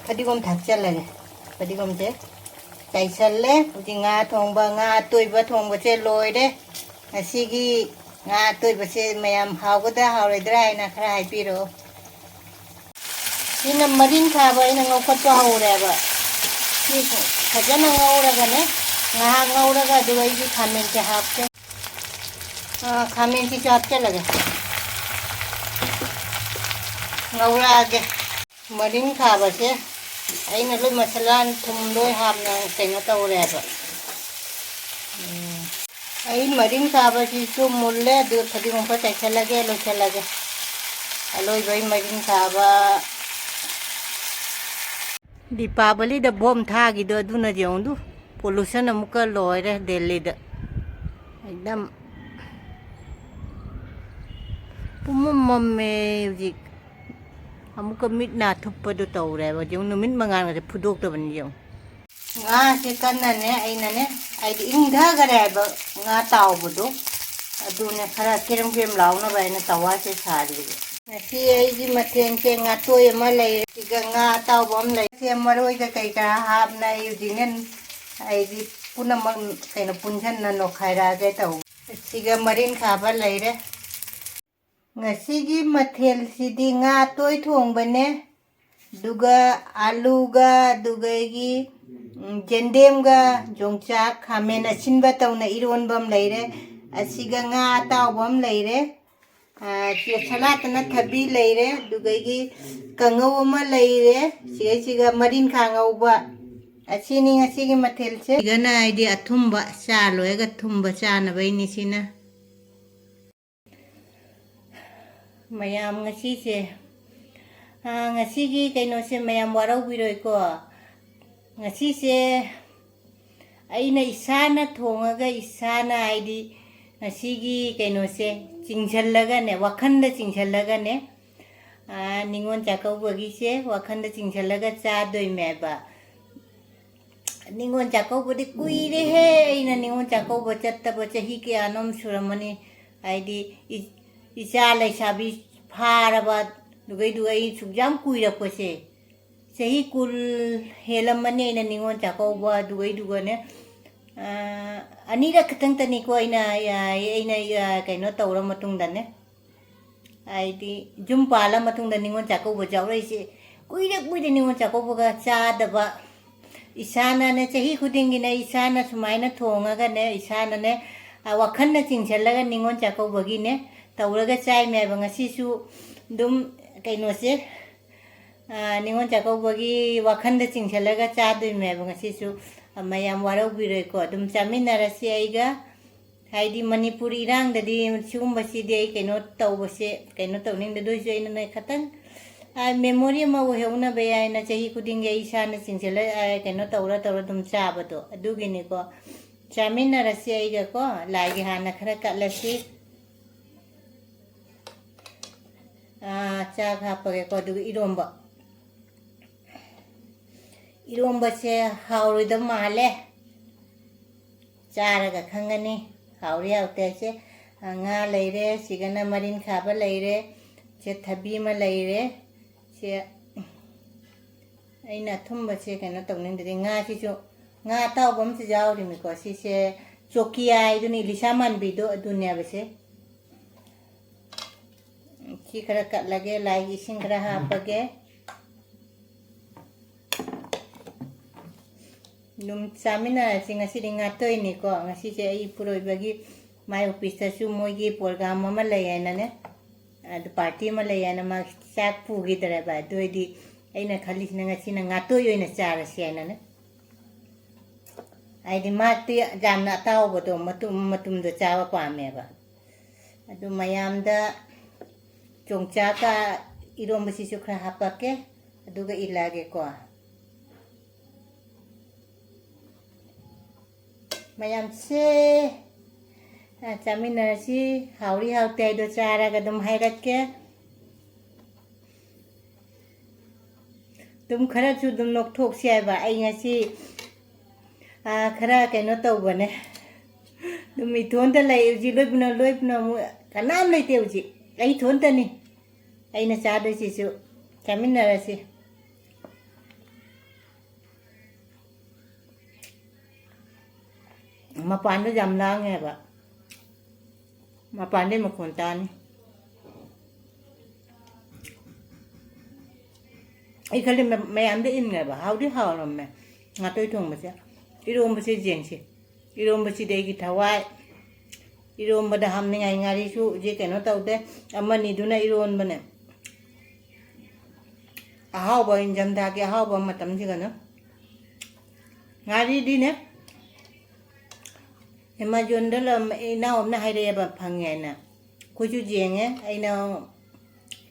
ꯐꯗꯤꯒꯣꯝ ꯊꯥꯛꯆꯜꯂꯒꯦ꯫ ꯐꯗꯤꯒꯣꯝꯁꯦ ꯆꯥꯏꯁꯜꯂꯦ꯫ ꯍꯧꯖꯤꯛ ꯉꯥ ꯊꯣꯡꯕ, ꯉꯥ ꯑꯇꯣꯏꯕ ꯊꯣꯡꯕꯁꯦ ꯂꯣꯏꯔꯦ꯫ ꯉꯁꯤꯒꯤ ꯉꯥ ꯑꯇꯣꯏꯕꯁꯦ ꯃꯌꯥꯝ ꯍꯥꯎꯒꯗ꯭ꯔꯥ ꯍꯥꯎꯔꯣꯏꯗ꯭ꯔꯥ ꯍꯥꯏꯅ ꯈꯔ ꯍꯥꯏꯕꯤꯔꯛꯑꯣ꯫ ꯁꯤꯅ ꯃꯔꯤꯟꯈꯥꯕ ꯑꯩꯅ ꯉꯧꯈꯠꯄ ꯍꯧꯔꯦꯕ꯫ ꯁꯤ ꯐꯖꯅ ꯉꯧꯔꯒꯅꯦ, ꯉꯥꯏꯍꯥꯛ ꯉꯧꯔꯒ ꯑꯗꯨꯒ ꯑꯩꯒꯤ ꯈꯥꯃꯦꯟꯁꯦ ꯍꯥꯞꯀꯦ꯫ ꯑ, ꯈꯥꯃꯦꯟꯁꯤꯁꯨ ꯍꯥꯞꯆꯜꯂꯒꯦ꯫ ꯉꯧꯔꯛꯑꯒꯦ꯫ ꯃꯔꯤꯟꯈꯥꯕꯁꯦ ꯑꯩꯅ ꯂꯣꯏ ꯃꯁꯂꯥ ꯊꯨꯝ ꯂꯣꯏ ꯍꯥꯞꯅ ꯀꯩꯅꯣ ꯇꯧꯔꯦꯕ꯫ ꯎꯝ꯫ ꯑꯩ ꯃꯔꯤꯟꯈꯥꯕꯁꯤꯁꯨ ꯃꯨꯜꯂꯦ, ꯑꯗꯨꯒ ꯐꯗꯤꯒꯣꯝ ꯈꯔ ꯆꯥꯏꯁꯜꯂꯒꯦ, ꯂꯣꯏꯁꯜꯂꯒꯦ꯫ ꯑꯂꯣꯏꯕ ꯑꯩ ꯃꯔꯤꯟꯈꯥꯕ꯫ ꯗꯤꯄꯥꯕꯂꯤꯗ ꯕꯣꯝ ꯊꯥꯈꯤꯗꯣ ꯑꯗꯨꯅ ꯌꯦꯡꯉꯨꯗꯨ, pollution ꯑꯃꯨꯛꯀ ꯂꯣꯏꯔꯦ ꯗꯦꯜꯂꯤꯗ꯫ ꯑꯦꯛꯗꯝ ꯄꯨꯝꯃꯝ ꯃꯝꯃꯦ ꯍꯧꯖꯤꯛ꯫ ꯑꯃꯨꯛꯀ ꯃꯤꯠ ꯅꯥ ꯊꯨꯞꯄꯗꯣ ꯇꯧꯔꯦꯕ꯫ ꯌꯦꯡꯉꯨ, ꯅꯨꯃꯤꯠ ꯃꯉꯥꯜꯒꯁꯦ ꯐꯨꯗꯣꯛꯇꯕꯅꯤ ꯌꯦꯡꯉꯨ꯫ ꯉꯥꯁꯦ ꯀꯟꯅꯅꯦ, ꯑꯩꯅꯅꯦ, ꯍꯥꯏꯗꯤ ꯏꯪꯊꯈꯔꯦ ꯍꯥꯏꯕ ꯉꯥ ꯇꯥꯎꯕꯗꯣ, ꯑꯗꯨꯅꯦ ꯈꯔ ꯀꯦꯔꯝ ꯀꯦꯔꯝ ꯂꯥꯎꯅꯕ ꯍꯥꯏꯅ ꯇꯋꯥꯁꯦ ꯁꯥꯔꯤꯕ꯫ ꯉꯁꯤ ꯑꯩꯒꯤ ꯃꯊꯦꯜꯁꯦ ꯉꯥꯇꯣꯏ ꯑꯃ ꯂꯩꯔꯦ, ꯑꯗꯨꯒ ꯉꯥ ꯑꯇꯥꯎꯕ ꯑꯃ ꯂꯩꯔꯦ꯫ ꯁꯦ ꯃꯔꯣꯏꯒ ꯀꯩ ꯀꯔꯥ ꯍꯥꯞꯅ ꯑꯩ ꯍꯧꯖꯤꯛꯅꯦ, ꯑꯩꯗꯤ ꯄꯨꯝꯅꯃꯛ ꯀꯩꯅꯣ ꯄꯨꯟꯁꯟꯅ ꯅꯣꯈꯥꯏꯔꯛꯑꯒꯦ ꯇꯧꯕ꯫ ꯁꯤꯒ ꯃꯔꯤꯟꯈꯥꯕ ꯂꯩꯔꯦ꯫ ꯉꯁꯤꯒꯤ ꯃꯊꯦꯜꯁꯤꯗꯤ ꯉꯥ ꯑꯇꯣꯏ ꯊꯣꯡꯕꯅꯦ, ꯑꯗꯨꯒ ꯑꯂꯨꯒ, ꯑꯗꯨꯒ ꯑꯩꯒꯤ, ꯎꯝ, ꯌꯦꯟꯗꯦꯝꯒ ꯌꯣꯡꯆꯥꯛ ꯈꯥꯃꯦꯟ ꯑꯁꯤꯟꯕ ꯇꯧꯅ ꯏꯔꯣꯟꯕ ꯑꯃ ꯂꯩꯔꯦ, ꯑꯁꯤꯒ ꯉꯥ ꯑꯇꯥꯎꯕ ꯑꯃ ꯂꯩꯔꯦ, ꯑ, ꯁꯤꯒ ꯁꯂꯥꯠꯇꯅ ꯊꯕꯤ ꯂꯩꯔꯦ, ꯑꯗꯨꯗꯒꯤ ꯀꯥꯡꯉꯧ ꯑꯃ ꯂꯩꯔꯦ, ꯁꯤꯒꯩꯁꯤꯒ ꯃꯔꯤꯟꯈꯥ ꯉꯧꯕ꯫ ꯑꯁꯤꯅꯤ ꯉꯁꯤꯒꯤ ꯃꯊꯦꯜꯁꯦ꯫ ꯁꯤꯒꯅ ꯍꯥꯏꯗꯤ ꯑꯊꯨꯝꯕ, ꯆꯥ ꯂꯣꯏꯔꯒ ꯊꯨꯝꯕ ꯆꯥꯅꯕꯩꯅꯤ ꯁꯤꯅ꯫ ꯃꯌꯥꯝ ꯉꯁꯤꯁꯦ, ꯑ, ꯉꯁꯤꯒꯤ ꯀꯩꯅꯣꯁꯦ ꯃꯌꯥꯝ ꯋꯥꯔꯧꯕꯤꯔꯣꯏꯀꯣ꯫ ꯉꯁꯤꯁꯦ ꯑꯩꯅ ꯏꯁꯥꯅ ꯊꯣꯡꯉꯒ ꯏꯁꯥꯅ, ꯍꯥꯏꯗꯤ, ꯉꯁꯤꯒꯤ ꯀꯩꯅꯣꯁꯦ ꯆꯤꯡꯁꯤꯜꯂꯒꯅꯦ, ꯋꯥꯈꯜꯗ ꯆꯤꯡꯁꯤꯜꯂꯒꯅꯦ, ꯑꯥ, ꯅꯤꯉꯣꯜ ꯆꯥꯛꯀꯧꯕꯒꯤꯁꯦ ꯋꯥꯈꯜꯗ ꯆꯤꯡꯁꯤꯜꯂꯒ ꯆꯥꯗꯣꯏꯅꯦꯕ꯫ ꯅꯤꯉꯣꯜ ꯆꯥꯛꯀꯧꯕꯗꯤ ꯀꯨꯏꯔꯦꯍꯦ, ꯑꯩꯅ ꯅꯤꯉꯣꯜ ꯆꯥꯛꯀꯧꯕ ꯆꯠꯇꯕ ꯆꯍꯤ ꯀꯌꯥꯅꯣꯝ ꯁꯨꯔꯝꯃꯅꯤ꯫ ꯍꯥꯏꯗꯤ, ꯏ-, ꯏꯆꯥ ꯂꯩꯁꯥꯕꯤ ꯐꯥꯔꯕ, ꯑꯗꯨꯒꯩꯗꯨꯒ ꯑꯩ ꯁꯨꯛ ꯌꯥꯝ ꯀꯨꯏꯔꯛꯄꯁꯦ, ꯆꯍꯤ ꯀꯨꯟ ꯍꯦꯜꯂꯝꯃꯅꯤ ꯑꯩꯅ ꯅꯤꯉꯣꯜ ꯆꯥꯛꯀꯧꯕ, ꯑꯗꯨꯒꯩꯗꯨꯒꯅꯦ, ꯑꯥ, ꯑꯅꯤꯔꯛ ꯈꯛꯇꯪꯇꯅꯤꯀꯣ ꯑꯩꯅ, ꯑꯩꯅ, ꯀꯩꯅꯣ ꯇꯧꯔ ꯃꯇꯨꯡꯗꯅꯦ, ꯍꯥꯏꯗꯤ, ꯌꯨꯝ ꯄꯥꯜꯂ ꯃꯇꯨꯡꯗ ꯅꯤꯉꯣꯜ ꯆꯥꯛꯀꯧꯕ ꯌꯥꯎꯔꯛꯏꯁꯦ꯫ ꯀꯨꯏꯔꯦ, ꯀꯨꯏꯔꯦ ꯅꯤꯉꯣꯜ ꯆꯥꯛꯀꯧꯕꯒ ꯆꯥꯗꯕ꯫ ꯏꯁꯥꯅꯅꯦ, ꯆꯍꯤ ꯈꯨꯗꯤꯡꯒꯤꯅꯦ, ꯏꯁꯥꯅ ꯁꯨꯃꯥꯏꯅ ꯊꯣꯡꯉꯒꯅꯦ, ꯏꯁꯥꯅꯅꯦ, ꯑ, ꯋꯥꯈꯜꯅ ꯆꯤꯡꯁꯤꯜꯂꯒ ꯅꯤꯉꯣꯜ ꯆꯥꯛꯀꯧꯕꯒꯤꯅꯦ ꯇꯧꯔꯒ ꯆꯥꯏꯃꯦꯕ꯫ ꯉꯁꯤꯁꯨ ꯑꯗꯨꯝ, ꯀꯩꯅꯣꯁꯦ, ꯑ, ꯅꯤꯉꯣꯜ ꯆꯥꯛꯀꯧꯕꯒꯤ ꯋꯥꯈꯜꯗ ꯆꯤꯡꯁꯤꯜꯂꯒ ꯆꯥꯗꯣꯏꯃꯦꯕ ꯉꯁꯤꯁꯨ꯫ ꯑ, ꯃꯌꯥꯝ ꯋꯥꯔꯧꯕꯤꯔꯣꯏꯀꯣ, ꯑꯗꯨꯝ ꯆꯥꯃꯤꯟꯅꯔꯁꯤ ꯑꯩꯒ꯫ ꯍꯥꯏꯗꯤ, ꯃꯅꯤꯄꯨꯔ ꯏꯔꯥꯡꯗꯗꯤ ꯁꯤꯒꯨꯝꯕꯁꯤꯗꯤ ꯑꯩ ꯀꯩꯅꯣ ꯇꯧꯕꯁꯦ, ꯀꯩꯅꯣ ꯇꯧꯅꯤꯡꯗꯦ꯫ ꯑꯗꯨ ꯑꯣꯏꯁꯨ ꯑꯩꯅ ꯅꯣꯏ ꯈꯇꯪ, ꯑ, memory ꯑꯃ ꯑꯣꯏꯍꯧꯅꯕ ꯍꯥꯏꯅ ꯆꯍꯤ ꯈꯨꯗꯤꯡꯒꯤ ꯑꯩ ꯏꯁꯥꯅ ꯆꯤꯡꯁꯤꯜꯂ, ꯑ, ꯀꯩꯅꯣ ꯇꯧꯔ ꯇꯧꯔ ꯑꯗꯨꯝ ꯆꯥꯕꯗꯣ, ꯑꯗꯨꯒꯤꯅꯤꯀꯣ꯫ ꯆꯥꯃꯤꯟꯅꯔꯁꯤ ꯑꯩꯒꯀꯣ꯫ ꯂꯥꯏꯒꯤ ꯍꯥꯟꯅ ꯈꯔ ꯀꯠꯂꯁꯤ꯫ ꯑ, ꯆꯥꯛ ꯍꯥꯞꯄꯒꯦꯀꯣ, ꯑꯗꯨꯒ ꯏꯔꯣꯝꯕ꯫ ꯏꯔꯣꯝꯕꯁꯦ ꯍꯥꯎꯔꯣꯏꯗꯕ ꯃꯥꯜꯂꯦ꯫ ꯆꯥꯔꯒ ꯈꯪꯒꯅꯤ ꯍꯥꯎꯔꯤ ꯍꯥꯎꯇꯦ ꯍꯥꯏꯁꯦ꯫ ꯑ, ꯉꯥ ꯂꯩꯔꯦ, ꯁꯤꯒꯅ ꯃꯔꯤꯟ ꯈꯥꯕ ꯂꯩꯔꯦ, ꯁꯦ ꯊꯕꯤ ꯑꯃ ꯂꯩꯔꯦ, ꯁꯦ ꯑꯩꯅ ꯑꯊꯨꯝꯕꯁꯦ ꯀꯩꯅꯣ ꯇꯧꯅꯤꯡꯗ꯭ꯔꯗꯤ ꯉꯥꯁꯤꯁꯨ, ꯉꯥ ꯑꯇꯥꯎꯕ ꯑꯃꯁꯨ ꯌꯥꯎꯔꯤꯃꯤꯀꯣ꯫ ꯁꯤꯁꯦ ꯆꯣꯀꯤ ꯍꯥꯏꯗꯨꯅꯤ, ꯏꯂꯤꯁꯥ ꯃꯥꯟꯕꯤꯗꯣ ꯑꯗꯨꯅꯦꯕꯁꯦ꯫ ꯁꯤ ꯈꯔ ꯀꯠꯂꯒꯦ, ꯂꯥꯏꯒꯤ ꯏꯁꯤꯡ ꯈꯔ ꯍꯥꯞꯄꯒꯦ꯫ ꯑꯗꯨꯝ ꯆꯥꯃꯤꯟꯅꯔꯁꯤ꯫ ꯉꯁꯤꯗꯤ ꯉꯥꯇꯣꯏꯅꯤꯀꯣ꯫ ꯉꯁꯤꯁꯦ ꯑꯩ ꯏꯄꯨꯔꯣꯏꯕꯒꯤ, ꯃꯥꯏ ꯑꯣꯐꯤꯁꯇꯁꯨ ꯃꯣꯏꯒꯤ program ꯑꯃ ꯂꯩ ꯍꯥꯏꯅꯅꯦ, ꯑꯗꯨ party ꯑꯃ ꯂꯩ ꯍꯥꯏꯅ ꯃꯥ ꯆꯥꯛ ꯄꯨꯈꯤꯗ꯭ꯔꯦꯕ꯫ ꯑꯗꯨ ꯑꯣꯏꯗꯤ ꯑꯩꯅ ꯈꯜꯂꯤꯁꯤꯅ ꯉꯁꯤꯅ ꯉꯥꯇꯣꯏ ꯑꯣꯏꯅ ꯆꯥꯔꯁꯤ ꯍꯥꯏꯅꯅꯦ꯫ ꯍꯥꯏꯗꯤ ꯃꯥꯗꯤ ꯌꯥꯝꯅ ꯑꯇꯥꯎꯕꯗꯣ, ꯃꯇꯨꯝ ꯃꯇꯨꯝꯗꯣ ꯆꯥꯕ ꯄꯥꯝꯃꯦꯕ꯫ ꯑꯗꯨ ꯃꯌꯥꯝꯗ ꯌꯣꯡꯆꯥꯛꯀ ꯏꯔꯣꯝꯕꯁꯤꯁꯨ ꯈꯔ ꯍꯥꯞꯄꯛꯀꯦ, ꯑꯗꯨꯒ ꯏꯜꯂꯛꯑꯒꯦꯀꯣ꯫ ꯃꯌꯥꯝꯁꯦ, ꯑ, ꯆꯥꯃꯤꯟꯅꯔꯁꯤ꯫ ꯍꯥꯎꯔꯤ ꯍꯥꯎꯇꯦ ꯍꯥꯏꯗꯣ ꯆꯥꯔꯒ ꯑꯗꯨꯝ ꯍꯥꯏꯔꯛꯀꯦ꯫ ꯑꯗꯨꯝ ꯈꯔꯁꯨ ꯑꯗꯨꯝ ꯅꯣꯛꯊꯣꯛꯁꯤ ꯍꯥꯏꯕ꯫ ꯑꯩ ꯉꯁꯤ ꯑꯥ, ꯈꯔ ꯀꯩꯅꯣ ꯇꯧꯕꯅꯦ꯫ ꯑꯗꯨꯝ ꯏꯇꯣꯟꯇ ꯂꯩ ꯍꯧꯖꯤꯛ, ꯂꯣꯏ ꯄꯨꯅ-, ꯂꯣꯏ ꯄꯨꯅꯃꯛ ꯀꯅꯥꯝ ꯂꯩꯇꯦ ꯍꯧꯖꯤꯛ꯫ ꯑꯩ ꯏꯊꯣꯟꯇꯅꯤ ꯑꯩꯅ ꯆꯥꯗꯣꯏꯁꯤꯁꯨ꯫ ꯆꯥꯃꯤꯟꯅꯔꯁꯤ꯫ ꯃꯄꯥꯟꯗ ꯌꯥꯝ ꯂꯥꯡꯉꯦꯕ꯫ ꯃꯄꯥꯟꯗꯩ ꯃꯈꯣꯟ ꯇꯥꯅꯤ꯫ ꯑꯩ ꯈꯜꯂꯤ ꯃ-, ꯃꯌꯥꯝꯗ ꯏꯟꯅꯕ꯫ ꯍꯥꯎꯗꯤ ꯍꯥꯎꯔꯝꯃꯦ ꯉꯥꯇꯣꯏ ꯊꯣꯡꯕꯁꯦ꯫ ꯏꯔꯣꯝꯕꯁꯦ ꯌꯦꯡꯁꯤ꯫ ꯏꯔꯣꯝꯕꯁꯤꯗꯤ ꯑꯩꯒꯤ ꯊꯋꯥꯏ꯫ ꯏꯔꯣꯝꯕꯗ ꯍꯥꯞꯅꯤꯡꯉꯥꯏ ꯉꯥꯔꯤꯁꯨ ꯍꯧꯖꯤꯛ ꯀꯩꯅꯣ ꯇꯧꯗꯦ꯫ ꯑꯃꯅꯤꯗꯨꯅ ꯏꯔꯣꯟꯕꯅꯦ꯫ ꯑꯍꯥꯎꯕ ꯏꯪꯊꯝꯊꯥꯒꯤ ꯑꯍꯥꯎꯕ ꯃꯇꯝꯁꯤꯒꯅ꯫ ꯉꯥꯔꯤꯗꯤꯅꯦ, ꯑꯦꯃꯥꯖꯣꯟꯗ ꯂꯝ-, ꯏꯅꯥꯎ ꯑꯃꯅ ꯍꯥꯏꯔꯛꯑꯦꯕ, ꯐꯪꯉꯦ ꯍꯥꯏꯅ꯫ ꯑꯩꯈꯣꯏꯁꯨ ꯌꯦꯡꯉꯦ꯫ ꯑꯩꯅ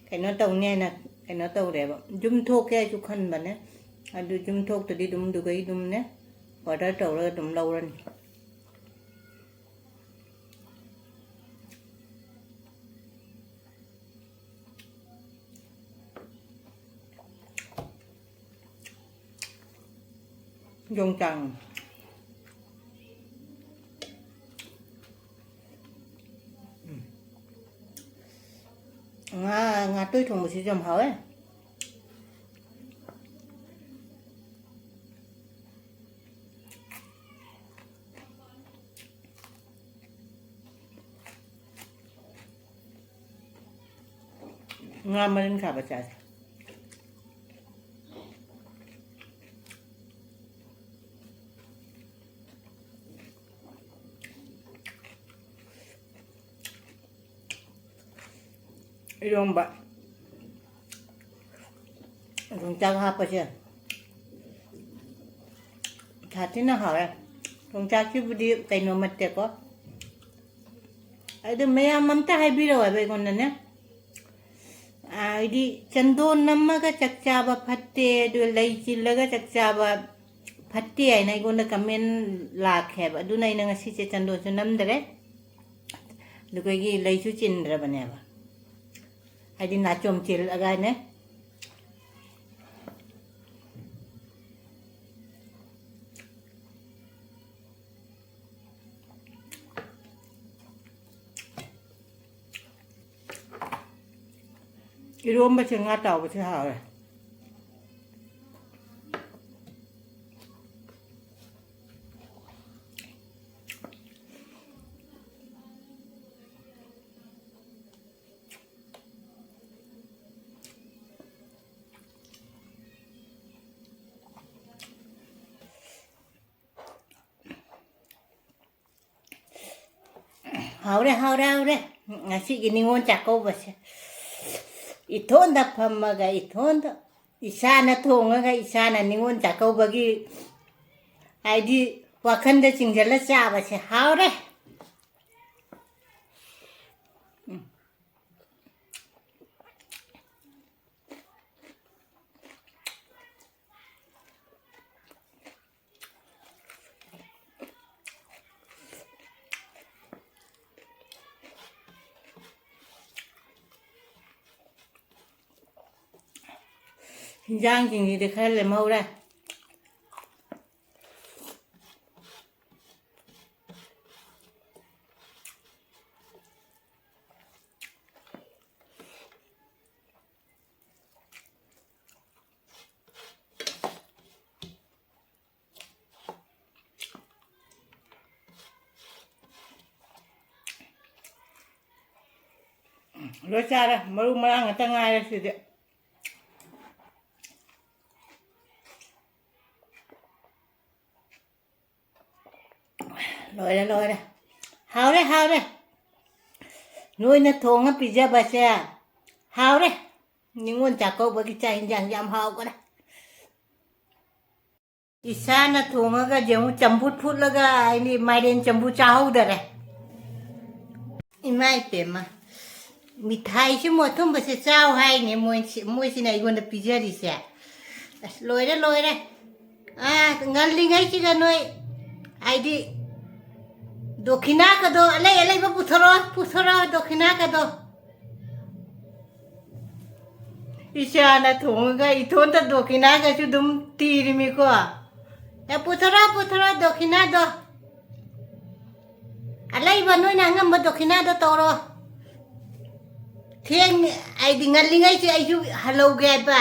ꯀꯩꯅꯣ ꯇꯧꯅꯤ ꯍꯥꯏꯅ ꯀꯩꯅꯣ ꯇꯧꯔꯦꯕ꯫ ꯌꯨꯝ ꯊꯣꯛꯀꯦ ꯍꯥꯏꯁꯨ ꯈꯟꯕꯅꯦ꯫ ꯑꯗꯨ ꯌꯨꯝ ꯊꯣꯛꯇꯗꯤ ꯑꯗꯨꯝ ꯗꯨꯒꯩ ꯑꯗꯨꯝꯅꯦ order ꯇꯧꯔꯒ ꯑꯗꯨꯝ ꯂꯧꯔꯅꯤ꯫ ꯌꯣꯡꯆꯥꯡ꯫ ꯎꯝ꯫ ꯉꯥ, ꯉꯥꯇꯣꯏ ꯊꯣꯡꯕꯁꯤꯁꯨ ꯌꯥꯝ ꯍꯥꯎꯋꯦ꯫ ꯉꯥ ꯃꯔꯤꯟ ꯈꯥꯕ ꯆꯥꯁꯦ꯫ ꯏꯔꯣꯝꯕ꯫ ꯌꯣꯡꯆꯥꯛ ꯍꯥꯞꯄꯁꯦ ꯁꯥꯊꯤꯅ ꯍꯥꯎꯔꯦ꯫ ꯌꯣꯡꯆꯥꯛꯁꯤꯕꯨꯗꯤ ꯀꯩꯅꯣ ꯅꯠꯇꯦꯀꯣ꯫ ꯑꯗꯨ ꯃꯌꯥꯝ ꯑꯝꯇ ꯍꯥꯏꯕꯤꯔꯛꯑꯣ ꯍꯥꯏꯕ ꯑꯩꯉꯣꯟꯗꯅꯦ꯫ ꯑ, ꯍꯥꯏꯗꯤ ꯆꯟꯗꯣꯟ ꯅꯝꯃꯒ ꯆꯥꯛ ꯆꯥꯕ ꯐꯠꯇꯦ, ꯑꯗꯨ ꯂꯩ ꯆꯤꯜꯂꯒ ꯆꯥꯛ ꯆꯥꯕ ꯐꯠꯇꯦ ꯍꯥꯏꯅ ꯑꯩꯉꯣꯟꯗ comment ꯂꯥꯛꯈ꯭ꯔꯦꯕ꯫ ꯑꯗꯨꯅ ꯑꯩꯅ ꯉꯁꯤꯁꯦ ꯆꯟꯗꯣꯟꯁꯨ ꯅꯝꯗꯔꯦ꯫ ꯑꯗꯨꯒ ꯑꯩꯒꯤ ꯂꯩꯁꯨ ꯆꯤꯟꯗ꯭ꯔꯕꯅꯦꯕ꯫ ꯍꯥꯏꯗꯤ ꯅꯥꯆꯣꯝ ꯆꯤꯜꯂꯒꯅꯦ꯫ ꯏꯔꯣꯝꯕꯁꯦ ꯉꯥ ꯇꯥꯎꯕꯁꯦ ꯍꯥꯎꯋꯦ꯫ ꯍꯥꯎꯔꯦ, ꯍꯥꯎꯔꯦ, ꯍꯥꯎꯔꯦ꯫ ꯉꯁꯤꯒꯤ ꯅꯤꯉꯣꯜ ꯆꯥꯛꯀꯧꯕꯁꯦ ꯏꯊꯣꯟꯗ ꯐꯝꯃꯒ, ꯏꯊꯣꯟꯗ, ꯏꯁꯥꯅ ꯊꯣꯡꯉꯒ, ꯏꯁꯥꯅ ꯅꯤꯉꯣꯜ ꯆꯥꯛꯀꯧꯕꯒꯤ, ꯍꯥꯏꯗꯤ, ꯋꯥꯈꯜꯗ ꯆꯤꯡꯁꯤꯜꯂ ꯆꯥꯕꯁꯦ ꯍꯥꯎꯔꯦ꯫ ꯎꯝ꯫ ꯍꯤꯟꯖꯥꯡꯁꯤꯡꯁꯤꯗꯤ ꯈꯔ ꯂꯦꯝꯍꯧꯔꯦ꯫ ꯂꯣꯏ ꯆꯥꯔꯦ, ꯃꯔꯨ ꯃꯔꯥꯡ ꯉꯥꯛꯇ ꯉꯥꯏꯔꯦ ꯁꯤꯗꯤ꯫ ꯂꯣꯏꯔꯦ, ꯂꯣꯏꯔꯦ꯫ ꯍꯥꯎꯔꯦ, ꯍꯥꯎꯔꯦ꯫ ꯅꯣꯏꯅ ꯊꯣꯡꯉ ꯄꯤꯖꯕꯁꯦ ꯍꯥꯎꯔꯦ꯫ ꯅꯤꯉꯣꯜ ꯆꯥꯛꯀꯧꯕꯒꯤ ꯆꯥꯛ ꯏꯟꯖꯥꯡ ꯌꯥꯝ ꯍꯥꯎꯈꯔꯦ꯫ ꯏꯁꯥꯅ ꯊꯣꯡꯉꯒ ꯌꯦꯡꯉꯨ, ꯆꯝꯐꯨꯠ ꯐꯨꯠꯂꯒ ꯑꯩꯗꯤ ꯃꯥꯏꯔꯦꯟ ꯆꯝꯐꯨꯠ ꯆꯥꯍꯧꯗꯔꯦ꯫ ꯏꯃꯥ ꯏꯄꯦꯝꯃ, ꯃꯤꯊꯥꯏꯁꯤꯃꯨꯛ ꯑꯊꯨꯝꯕꯁꯦ ꯆꯥꯎ ꯍꯥꯏꯅꯦ ꯃꯣꯏꯁꯤ-, ꯃꯣꯏꯁꯤꯅ ꯑꯩꯉꯣꯟꯗ ꯄꯤꯖꯔꯤꯁꯦ꯫ ꯑꯁ, ꯂꯣꯏꯔꯦ, ꯂꯣꯏꯔꯦ꯫ ꯑꯥ, ꯉꯜꯂꯤꯉꯩꯁꯤꯗ ꯅꯣꯏ, ꯍꯥꯏꯗꯤ, ꯗꯣꯈꯤꯅꯥꯒꯗꯣ ꯑꯂꯩ ꯑꯂꯩꯕ ꯄꯨꯊꯣꯔꯛꯑꯣ, ꯄꯨꯊꯣꯔꯛꯑꯣ ꯗꯣꯈꯤꯅꯥꯒꯗꯣ꯫ ꯏꯆꯥꯅ ꯊꯣꯡꯉꯒ ꯏꯊꯣꯟꯇ ꯗꯣꯈꯤꯅꯥꯒꯁꯨ ꯑꯗꯨꯝ ꯊꯤꯔꯤꯃꯤꯀꯣ꯫ ꯑꯦ, ꯄꯨꯊꯣꯔꯛꯑꯣ, ꯄꯨꯊꯣꯔꯛꯑꯣ ꯗꯣꯈꯤꯅꯥꯗꯣ꯫ ꯑꯂꯩꯕ ꯅꯣꯏꯅ ꯑꯉꯝꯕ ꯗꯣꯈꯤꯅꯥꯗꯣ ꯇꯧꯔꯣ꯫ ꯊꯦꯡ ꯑꯩꯗꯤ ꯉꯜꯂꯤꯉꯩꯁꯦ ꯑꯩꯁꯨ ꯍꯜꯍꯧꯒꯦ ꯍꯥꯏꯕ꯫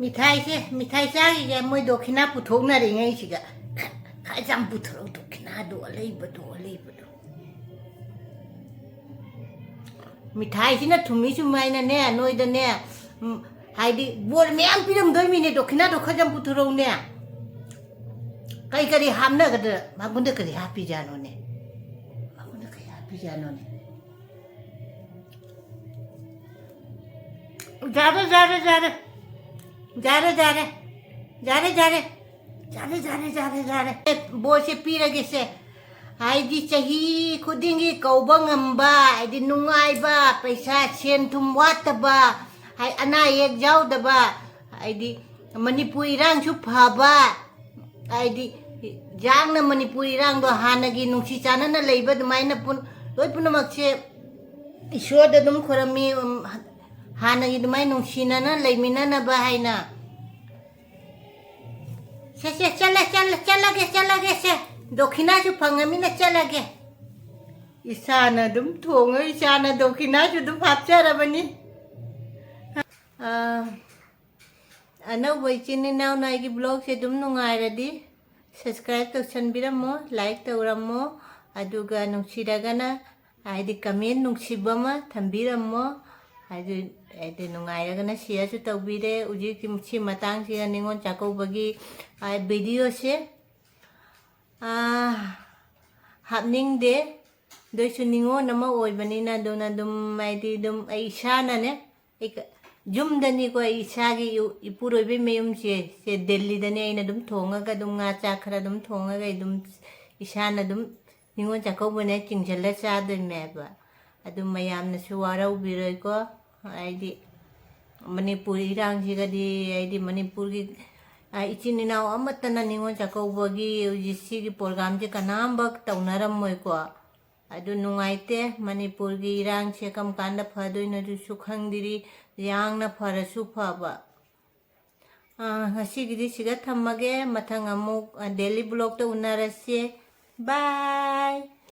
ꯃꯤꯊꯥꯏꯁꯦ, ꯃꯤꯊꯥꯏ ꯆꯥꯈꯤꯒꯦ, ꯃꯣꯏ ꯗꯣꯈꯤꯅꯥ ꯄꯨꯊꯣꯛꯅꯔꯤꯉꯩꯁꯤꯒ꯫ ꯈꯔ ꯌꯥꯝ ꯄꯨꯊꯣꯔꯛꯎ, ꯗꯣꯈꯤꯅꯥꯗꯣ, ꯑꯂꯩꯕꯗꯣ, ꯑꯂꯩꯕꯗꯣ꯫ ꯃꯤꯊꯥꯏꯁꯤꯅ ꯊꯨꯝꯃꯤ ꯁꯨꯃꯥꯏꯅꯅꯦ, ꯅꯣꯏꯗꯅꯦ, ꯎꯝ, ꯍꯥꯏꯗꯤ ꯕꯣꯔ ꯃꯌꯥꯝ ꯄꯤꯔꯝꯗꯣꯏꯃꯤꯅꯦ, ꯗꯣꯈꯤꯅꯥꯗꯣ ꯈꯔ ꯌꯥꯝ ꯄꯨꯊꯣꯔꯛꯎꯅꯦ꯫ ꯀꯔꯤ ꯀꯔꯤ ꯍꯥꯞꯅꯒꯗ꯭ꯔꯥ? ꯃꯉꯣꯟꯗ ꯀꯔꯤ ꯍꯥꯞꯄꯤꯖꯥꯠꯅꯣꯅꯦ? ꯃꯉꯣꯟꯗ ꯀꯔꯤ ꯍꯥꯞꯄꯤꯖꯥꯠꯅꯣꯅꯦ? ꯌꯥꯔꯦ, ꯌꯥꯔꯦ, ꯌꯥꯔꯦ꯫ ꯌꯥꯔꯦ, ꯌꯥꯔꯦ꯫ ꯌꯥꯔꯦ, ꯌꯥꯔꯦ꯫ ꯌꯥꯔꯦ, ꯌꯥꯔꯦ, ꯌꯥꯔꯦ, ꯌꯥꯔꯦ꯫ ꯑꯦ, ꯕꯣꯔꯁꯦ ꯄꯤꯔꯒꯦꯁꯦ꯫ ꯍꯥꯏꯗꯤ ꯆꯍꯤ ꯈꯨꯗꯤꯡꯒꯤ ꯀꯧꯕ ꯉꯝꯕ, ꯍꯥꯏꯗꯤ ꯅꯨꯡꯉꯥꯏꯕ, ꯄꯩꯁꯥ ꯁꯦꯟ ꯊꯨꯝ ꯋꯥꯠꯇꯕ, ꯍꯥꯏ, ꯑꯅꯥ ꯑꯌꯦꯛ ꯌꯥꯎꯗꯕ, ꯍꯥꯏꯗꯤ ꯃꯅꯤꯄꯨꯔ ꯏꯔꯥꯡꯁꯨ ꯐꯕ, ꯍꯥꯏꯗꯤ ꯌꯥꯡꯅ ꯃꯅꯤꯄꯨꯔ ꯏꯔꯥꯡꯗꯣ ꯍꯥꯟꯅꯒꯤ ꯅꯨꯡꯁꯤ ꯆꯥꯟꯅꯅ ꯂꯩꯕ ꯑꯗꯨꯃꯥꯏꯅ ꯄꯨꯟ-, ꯂꯣꯏ ꯄꯨꯝꯅꯃꯛꯁꯦ ꯏꯁꯣꯔꯗ ꯑꯗꯨꯝ ꯈꯣꯏꯔꯝꯃꯤ, ꯎꯝ, ꯍꯥꯟꯅꯒꯤ ꯑꯗꯨꯃꯥꯏꯅ ꯅꯨꯡꯁꯤꯅꯅ ꯂꯩꯃꯤꯟꯅꯅꯕ ꯍꯥꯏꯅ꯫ ꯁꯦ, ꯁꯦ, ꯆꯠꯂꯦ, ꯆꯠꯂꯦ, ꯆꯠꯂꯒꯦ, ꯆꯠꯂꯒꯦ, ꯁꯦ꯫ ꯗꯣꯈꯤꯅꯥꯁꯨ ꯐꯪꯉꯃꯤꯅ ꯆꯠꯂꯒꯦ꯫ ꯏꯁꯥꯅ ꯑꯗꯨꯝ ꯊꯣꯡꯉ, ꯏꯁꯥꯅ ꯗꯣꯈꯤꯅꯥꯁꯨ ꯑꯗꯨꯝ ꯍꯥꯞꯆꯔꯕꯅꯤ꯫ ꯑꯥ, ꯑꯅꯧꯕ ꯏꯆꯤꯟ ꯏꯅꯥꯎꯅ ꯑꯩꯒꯤ vlogꯁꯦ ꯑꯗꯨꯝ ꯅꯨꯡꯉꯥꯏꯔꯗꯤ subscribe ꯇꯧꯁꯟꯕꯤꯔꯝꯃꯣ, like ꯇꯧꯔꯝꯃꯣ, ꯑꯗꯨꯒ ꯅꯨꯡꯁꯤꯔꯒꯅ ꯍꯥꯏꯗꯤ comment ꯅꯨꯡꯁꯤꯕ ꯑꯃ ꯊꯝꯕꯤꯔꯝꯃꯣ꯫ ꯍꯥꯏꯗꯤ, ꯍꯥꯏꯗꯤ ꯅꯨꯡꯉꯥꯏꯔꯒꯅ shareꯁꯨ ꯇꯧꯕꯤꯔꯦ꯫ ꯍꯧꯖꯤꯛꯀꯤ ꯁꯤ ꯃꯇꯥꯡꯁꯤꯗ ꯅꯤꯉꯣꯜ ꯆꯥꯛꯀꯧꯕꯒꯤ, ꯑ, videoꯁꯦ, ꯑ, ꯍꯥꯞꯅꯤꯡꯗꯦ꯫ ꯑꯗꯨꯏꯁꯨ ꯅꯤꯉꯣꯜ ꯑꯃ ꯑꯣꯏꯕꯅꯤꯅ ꯑꯗꯨꯅ ꯑꯗꯨꯝ ꯍꯥꯏꯗꯤ ꯑꯗꯨꯝ ꯑꯩ ꯏꯁꯥꯅꯅꯦ, ꯑꯩ ꯀ-, ꯌꯨꯝꯗꯅꯤꯀꯣ ꯑꯩ ꯏꯁꯥꯒꯤ ꯏ-, ꯏꯄꯨꯔꯣꯏꯕꯩ ꯃꯌꯨꯝꯁꯦ, ꯁꯦ ꯗꯦꯜꯂꯤꯗꯅꯦ꯫ ꯑꯩꯅ ꯑꯗꯨꯝ ꯊꯣꯡꯉꯒ ꯑꯗꯨꯝ ꯉꯥ ꯆꯥꯛ ꯈꯔ ꯑꯗꯨꯝ ꯊꯣꯡꯉꯒ ꯑꯩ ꯑꯗꯨꯝ ꯏꯁꯥꯅ ꯑꯗꯨꯝ ꯅꯤꯉꯣꯜ ꯆꯥꯛꯀꯧꯕꯅꯦ ꯆꯤꯡꯁꯤꯜꯂ ꯆꯥꯗꯣꯏꯅꯦꯕ꯫ ꯑꯗꯨ ꯃꯌꯥꯝꯅꯁꯨ ꯋꯥꯔꯧꯕꯤꯔꯣꯏꯀꯣ꯫ ꯍꯥꯏꯗꯤ ꯃꯅꯤꯄꯨꯔ ꯏꯔꯥꯡꯁꯤꯒꯗꯤ, ꯍꯥꯏꯗꯤ ꯃꯅꯤꯄꯨꯔꯒꯤ, ꯑ, ꯏꯆꯤꯟ ꯏꯅꯥꯎ ꯑꯃꯠꯇꯅ ꯅꯤꯉꯣꯜ ꯆꯥꯛꯀꯧꯕꯒꯤ ꯍꯧꯖꯤꯛ ꯁꯤꯒꯤ programꯁꯦ ꯀꯅꯥꯝꯕ ꯇꯧꯅꯔꯝꯃꯣꯏꯀꯣ꯫ ꯑꯗꯨ ꯅꯨꯡꯉꯥꯏꯇꯦ, ꯃꯅꯤꯄꯨꯔꯒꯤ ꯏꯔꯥꯡꯁꯦ ꯀꯔꯝ ꯀꯥꯟꯗ ꯐꯗꯣꯏꯅꯣ ꯑꯗꯨꯁꯨ ꯈꯪꯗ꯭ꯔꯤ꯫ ꯌꯥꯡꯅ ꯐꯔꯁꯨ ꯐꯕ꯫ ꯑꯥ, ꯉꯁꯤꯒꯤꯗꯤ ꯁꯤꯒ ꯊꯝꯃꯒꯦ꯫ ꯃꯊꯪ ꯑꯃꯨꯛ, ꯑ, daily vlogꯇ ꯎꯅꯔꯁꯦ꯫ Bye꯫